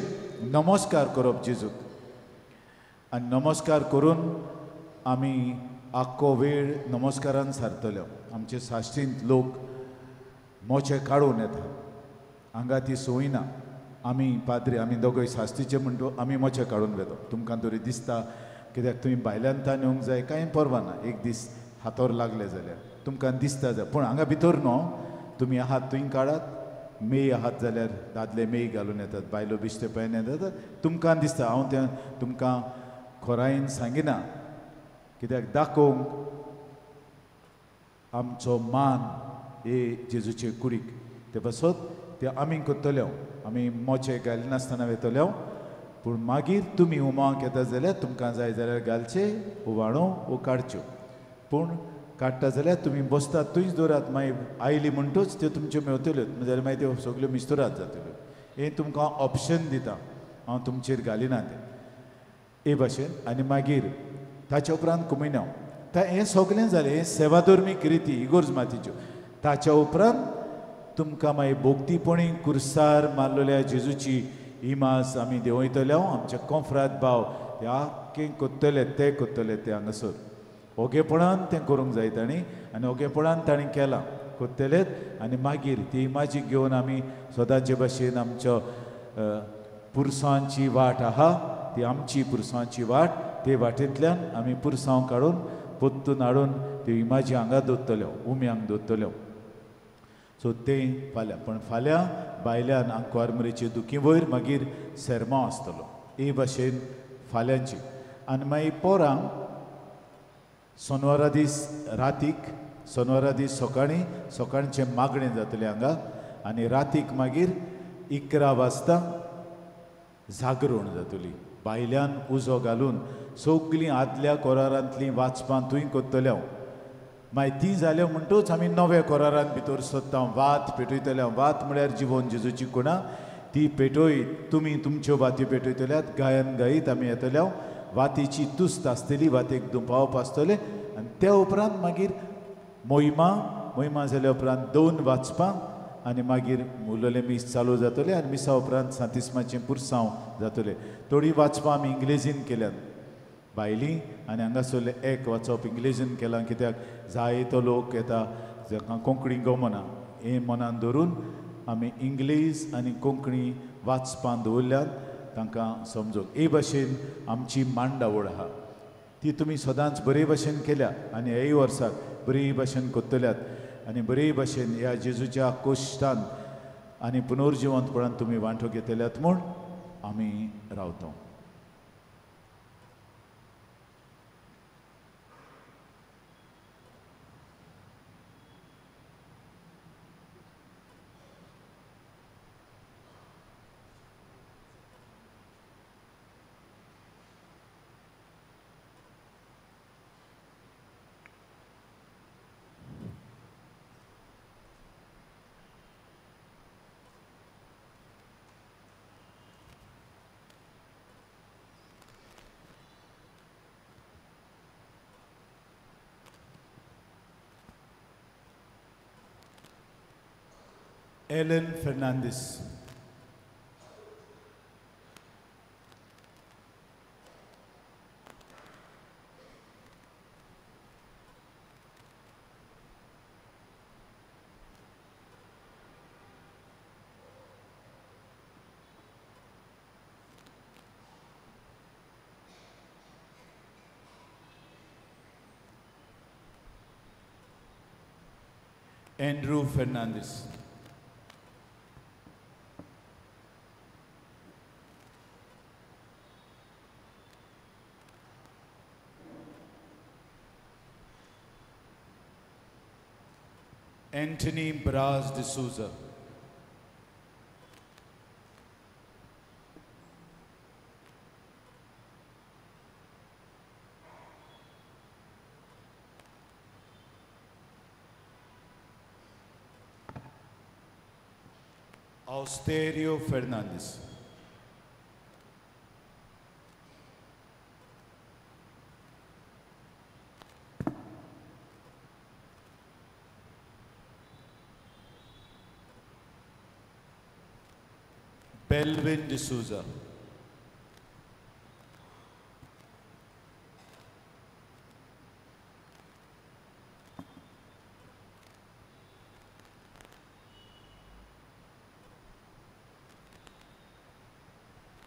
नमस्कार करप जेजूक. आनी नमस्कार करून आमी आख्खो वेळ नमस्कारान सारतले. आमचे साश्टींत लोक मोचे काडून येता, हांगा ती संवय ना. आमी पाद्री आमी दोगय साश्टीचे म्हणटो आमी मोचे काडून वेता. तुमकां तरी दिसता कित्याक तुमी भायल्यान तान येवंक जाय, कांय परवा ना. एक दीस हातोर लागले जाल्यार तुमकां दिसता जाय, पूण हांगा भितर न्हू. तुमी आहात थंय काडात, मेय आहात जाल्यार दादले मेय घालून येतात, बायलो बिश्टे पांयन येतात. तुमकां दिसता, हांव तें तुमकां खोरायेन सांगिना कित्याक दाखोवंक आमचो मान हे जेजूचे कुडीक. ते पासत ते आमी करतले. आमी मोचे घालिनासतना वेतले, पूण मागीर तुमी उमाक येता जाल्यार तुमकां जाय जाल्यार घालचे उवाणो वो काडच्यो. पूण काडटा जाल्यार तुमी बसतात थंयच दवरात, मागीर आयली म्हणटूच त्यो तुमच्यो मेवतल्योच, जाल्यार मागीर त्यो सगल्यो मिस्तुरात जातल्यो. हें तुमकां ऑप्शन दिता, हांव तुमचेर घालिना तें. हे भाशेन. आनी मागीर ताच्या उपरांत कुमिन्यांव. हें सगळें जालें, हें सेवाधर्मीक रिती इगोर्ज मातीच्यो. ताच्या उपरांत तुमकां मागीर भोक्तीपणी कुर्सार मारलेल्या जेजूची इमाज आमी देंवयतले. आमचे कोंफ्राद भाव ते आख्खें कोत्तले, ते कोत्तले ते हांगासर ओगेपणान तें करूंक जाय तांणी, आनी ओगेपणान तांणी केलां, कोत्तलेत. आनी मागीर ती इमाजी घेवन आमी सदांचे भाशेन आमच्या पुरसांची वाट आहा ती आमची पुरसांची वाट, ते वाटेंतल्यान आमी पुरसांव काडून पोत्तून हाडून त्यो इमाजी हांगा दवरतल्यो, उम्यांक दवरतल्यो. सो तें फाल्यां, पण फाल्यां भायल्यान आंकवारमुरीचे दुखी वयर मागीर सेरमांव आसतलो. हे भाशेन फाल्यांची. आनी मागीर पोरांक सोनवारा दीस रातीक, सोनवारा दीस सकाळीं सकाळचें मागणें जातलें हांगा, आनी रातीक मागीर 11 वाजता जागरण जातली. भायल्यान उजो घालून सगळीं आदल्या कोरारांतलीं वाचपां थंय कोत्तले. मागीर ती जाल्यो म्हणटूच आमी नव्या कोरारान भितर सोदता, वात पेटयतले. वात म्हळ्यार जिवन जेजूची कुणां, ती पेटयत तुमी तुमच्यो वाती पेटयतल्यात, गायन गायत आमी येतले. वातीची तुस्त आसतली, वातीक दुपावप आसतलें. आनी त्या उपरांत मागीर मोहिमा, मोहिमा जाल्या उपरांत 2 वाचपां, आनी मागीर उरलेलें मीस चालू जातलें. आनी मिसा उपरांत सांतिस्माचें पुरसांव जातलें. थोडीं वाचपां आमी इंग्लेजीन केल्यात भायलीं, आनी हांगासरलें एक वाचप इंग्लेजीन केलां, कित्याक जायतो लोक येता जाका कोंकणी गमना, हें मनान धरून आमी इंग्लीश आनी कोंकणी वाचपां दवरल्यात तांकां समजूंक. हे भाशेन आमची मांडावळ आहा ती तुमी सदांच बरे भाशेन केल्या, आनी ह्याय वर्साक बरे भाशेन कोत्तल्यात, आनी बरे भाशेन ह्या जेजूच्या कोश्टान आनी पुनर्जिवंतपणान तुमी वांटो घेतल्यात म्हूण आमी रावता. Ellen Fernandez. Andrew Fernandez. Anthony Braz de Souza. Austerio Fernandez. Belvin D'Souza.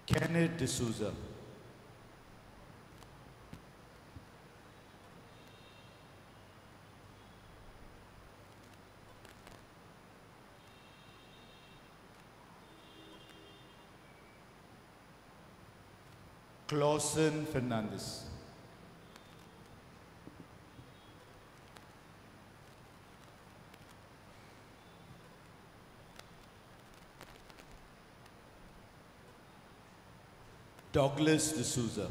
Kenneth D'Souza. Clausen Fernandez. Douglas D'Souza.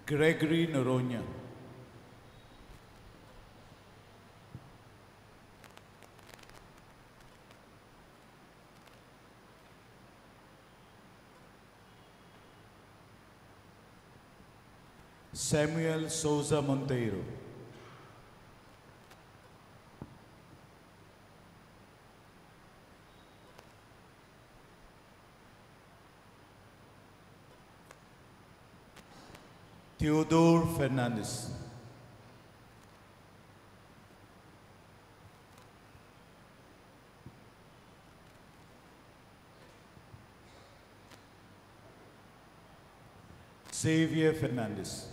Gregory Noronha. Samuel Souza Monteiro, Theodore Fernandes, Xavier Fernandes,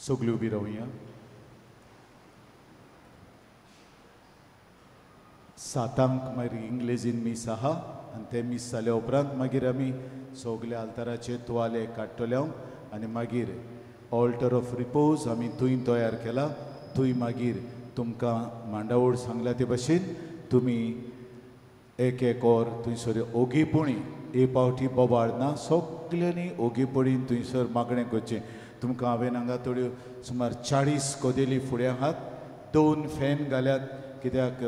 सगळी उबी रावया. सातांक मागीर इंग्लेजीन मीस आहा आनी तें मीस जाल्या उपरांत मागीर आमी सगळे आल्ताराचे तुवाले काडटले आनी मागीर ऑल्टर ऑफ रिपोज आमी थंय तयार केला. थंय मागीर तुमकां मांडावळ सांगल्या ते भशेन तुमी एक एक वर थंयसर ओगीपणी एक पावटी बोबाळ ना, सगल्यांनी ओगीपणीन थंयसर मागणें करचें. तुमकां हांवें हांगा थोड्यो सुमार 40 कदेली फुडें आहात, 2 फॅन घाल्यात कित्याक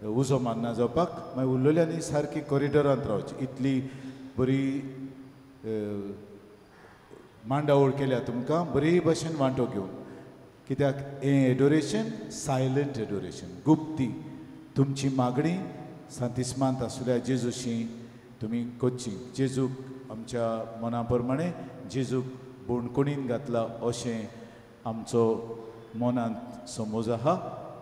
उजो मारना जावपाक. मागीर उरलेल्यांनी सारकी कॉरिडोरांत रावची. इतली बरी मांडावळ केल्या तुमकां बरी भशेन वांटो घेवन, कित्याक हें एडोरेशन सायलंट एडोरेशन, गुप्ती तुमची मागणी सांतिस्मांत आसल्या जेजूशी तुमी करची. जेजूक आमच्या मना प्रमाणे जेजूक बोणकोणीन घातला अशें आमचो मनांत समज आहा,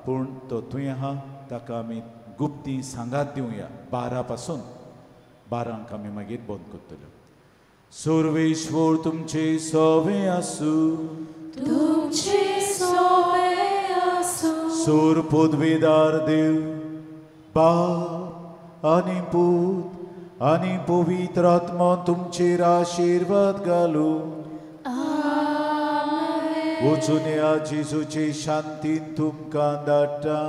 पूण तो थंय आहा, ताका आमी गुप्ती सांगात दिवया. 12 पासून 12 आमी मागीर बंद करतले. सर्वेश्वर तुमचे सवे आसूं, तुमचे सवे आसूं. सूर पदवीदार देव बाप आनी पूत आनी पवित्र आत्मा तुमचेर आशिर्वाद घालूं. वचून या जेजूचे शांतीन तुमकां धाडटा.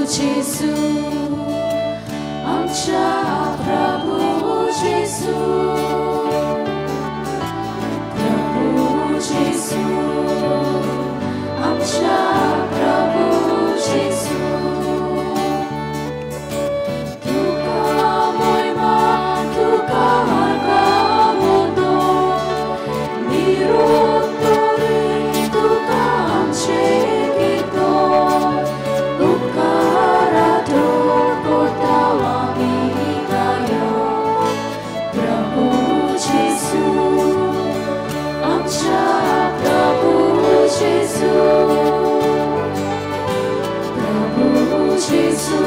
Gesù, आमच्या प्रभु जेसू, प्रभु जेसू, आमच्या प्रभु जेसू. तुका महिमा, तुका गावो, निरोतोरे तुका आमचे गीतो. Prabhu Jesu,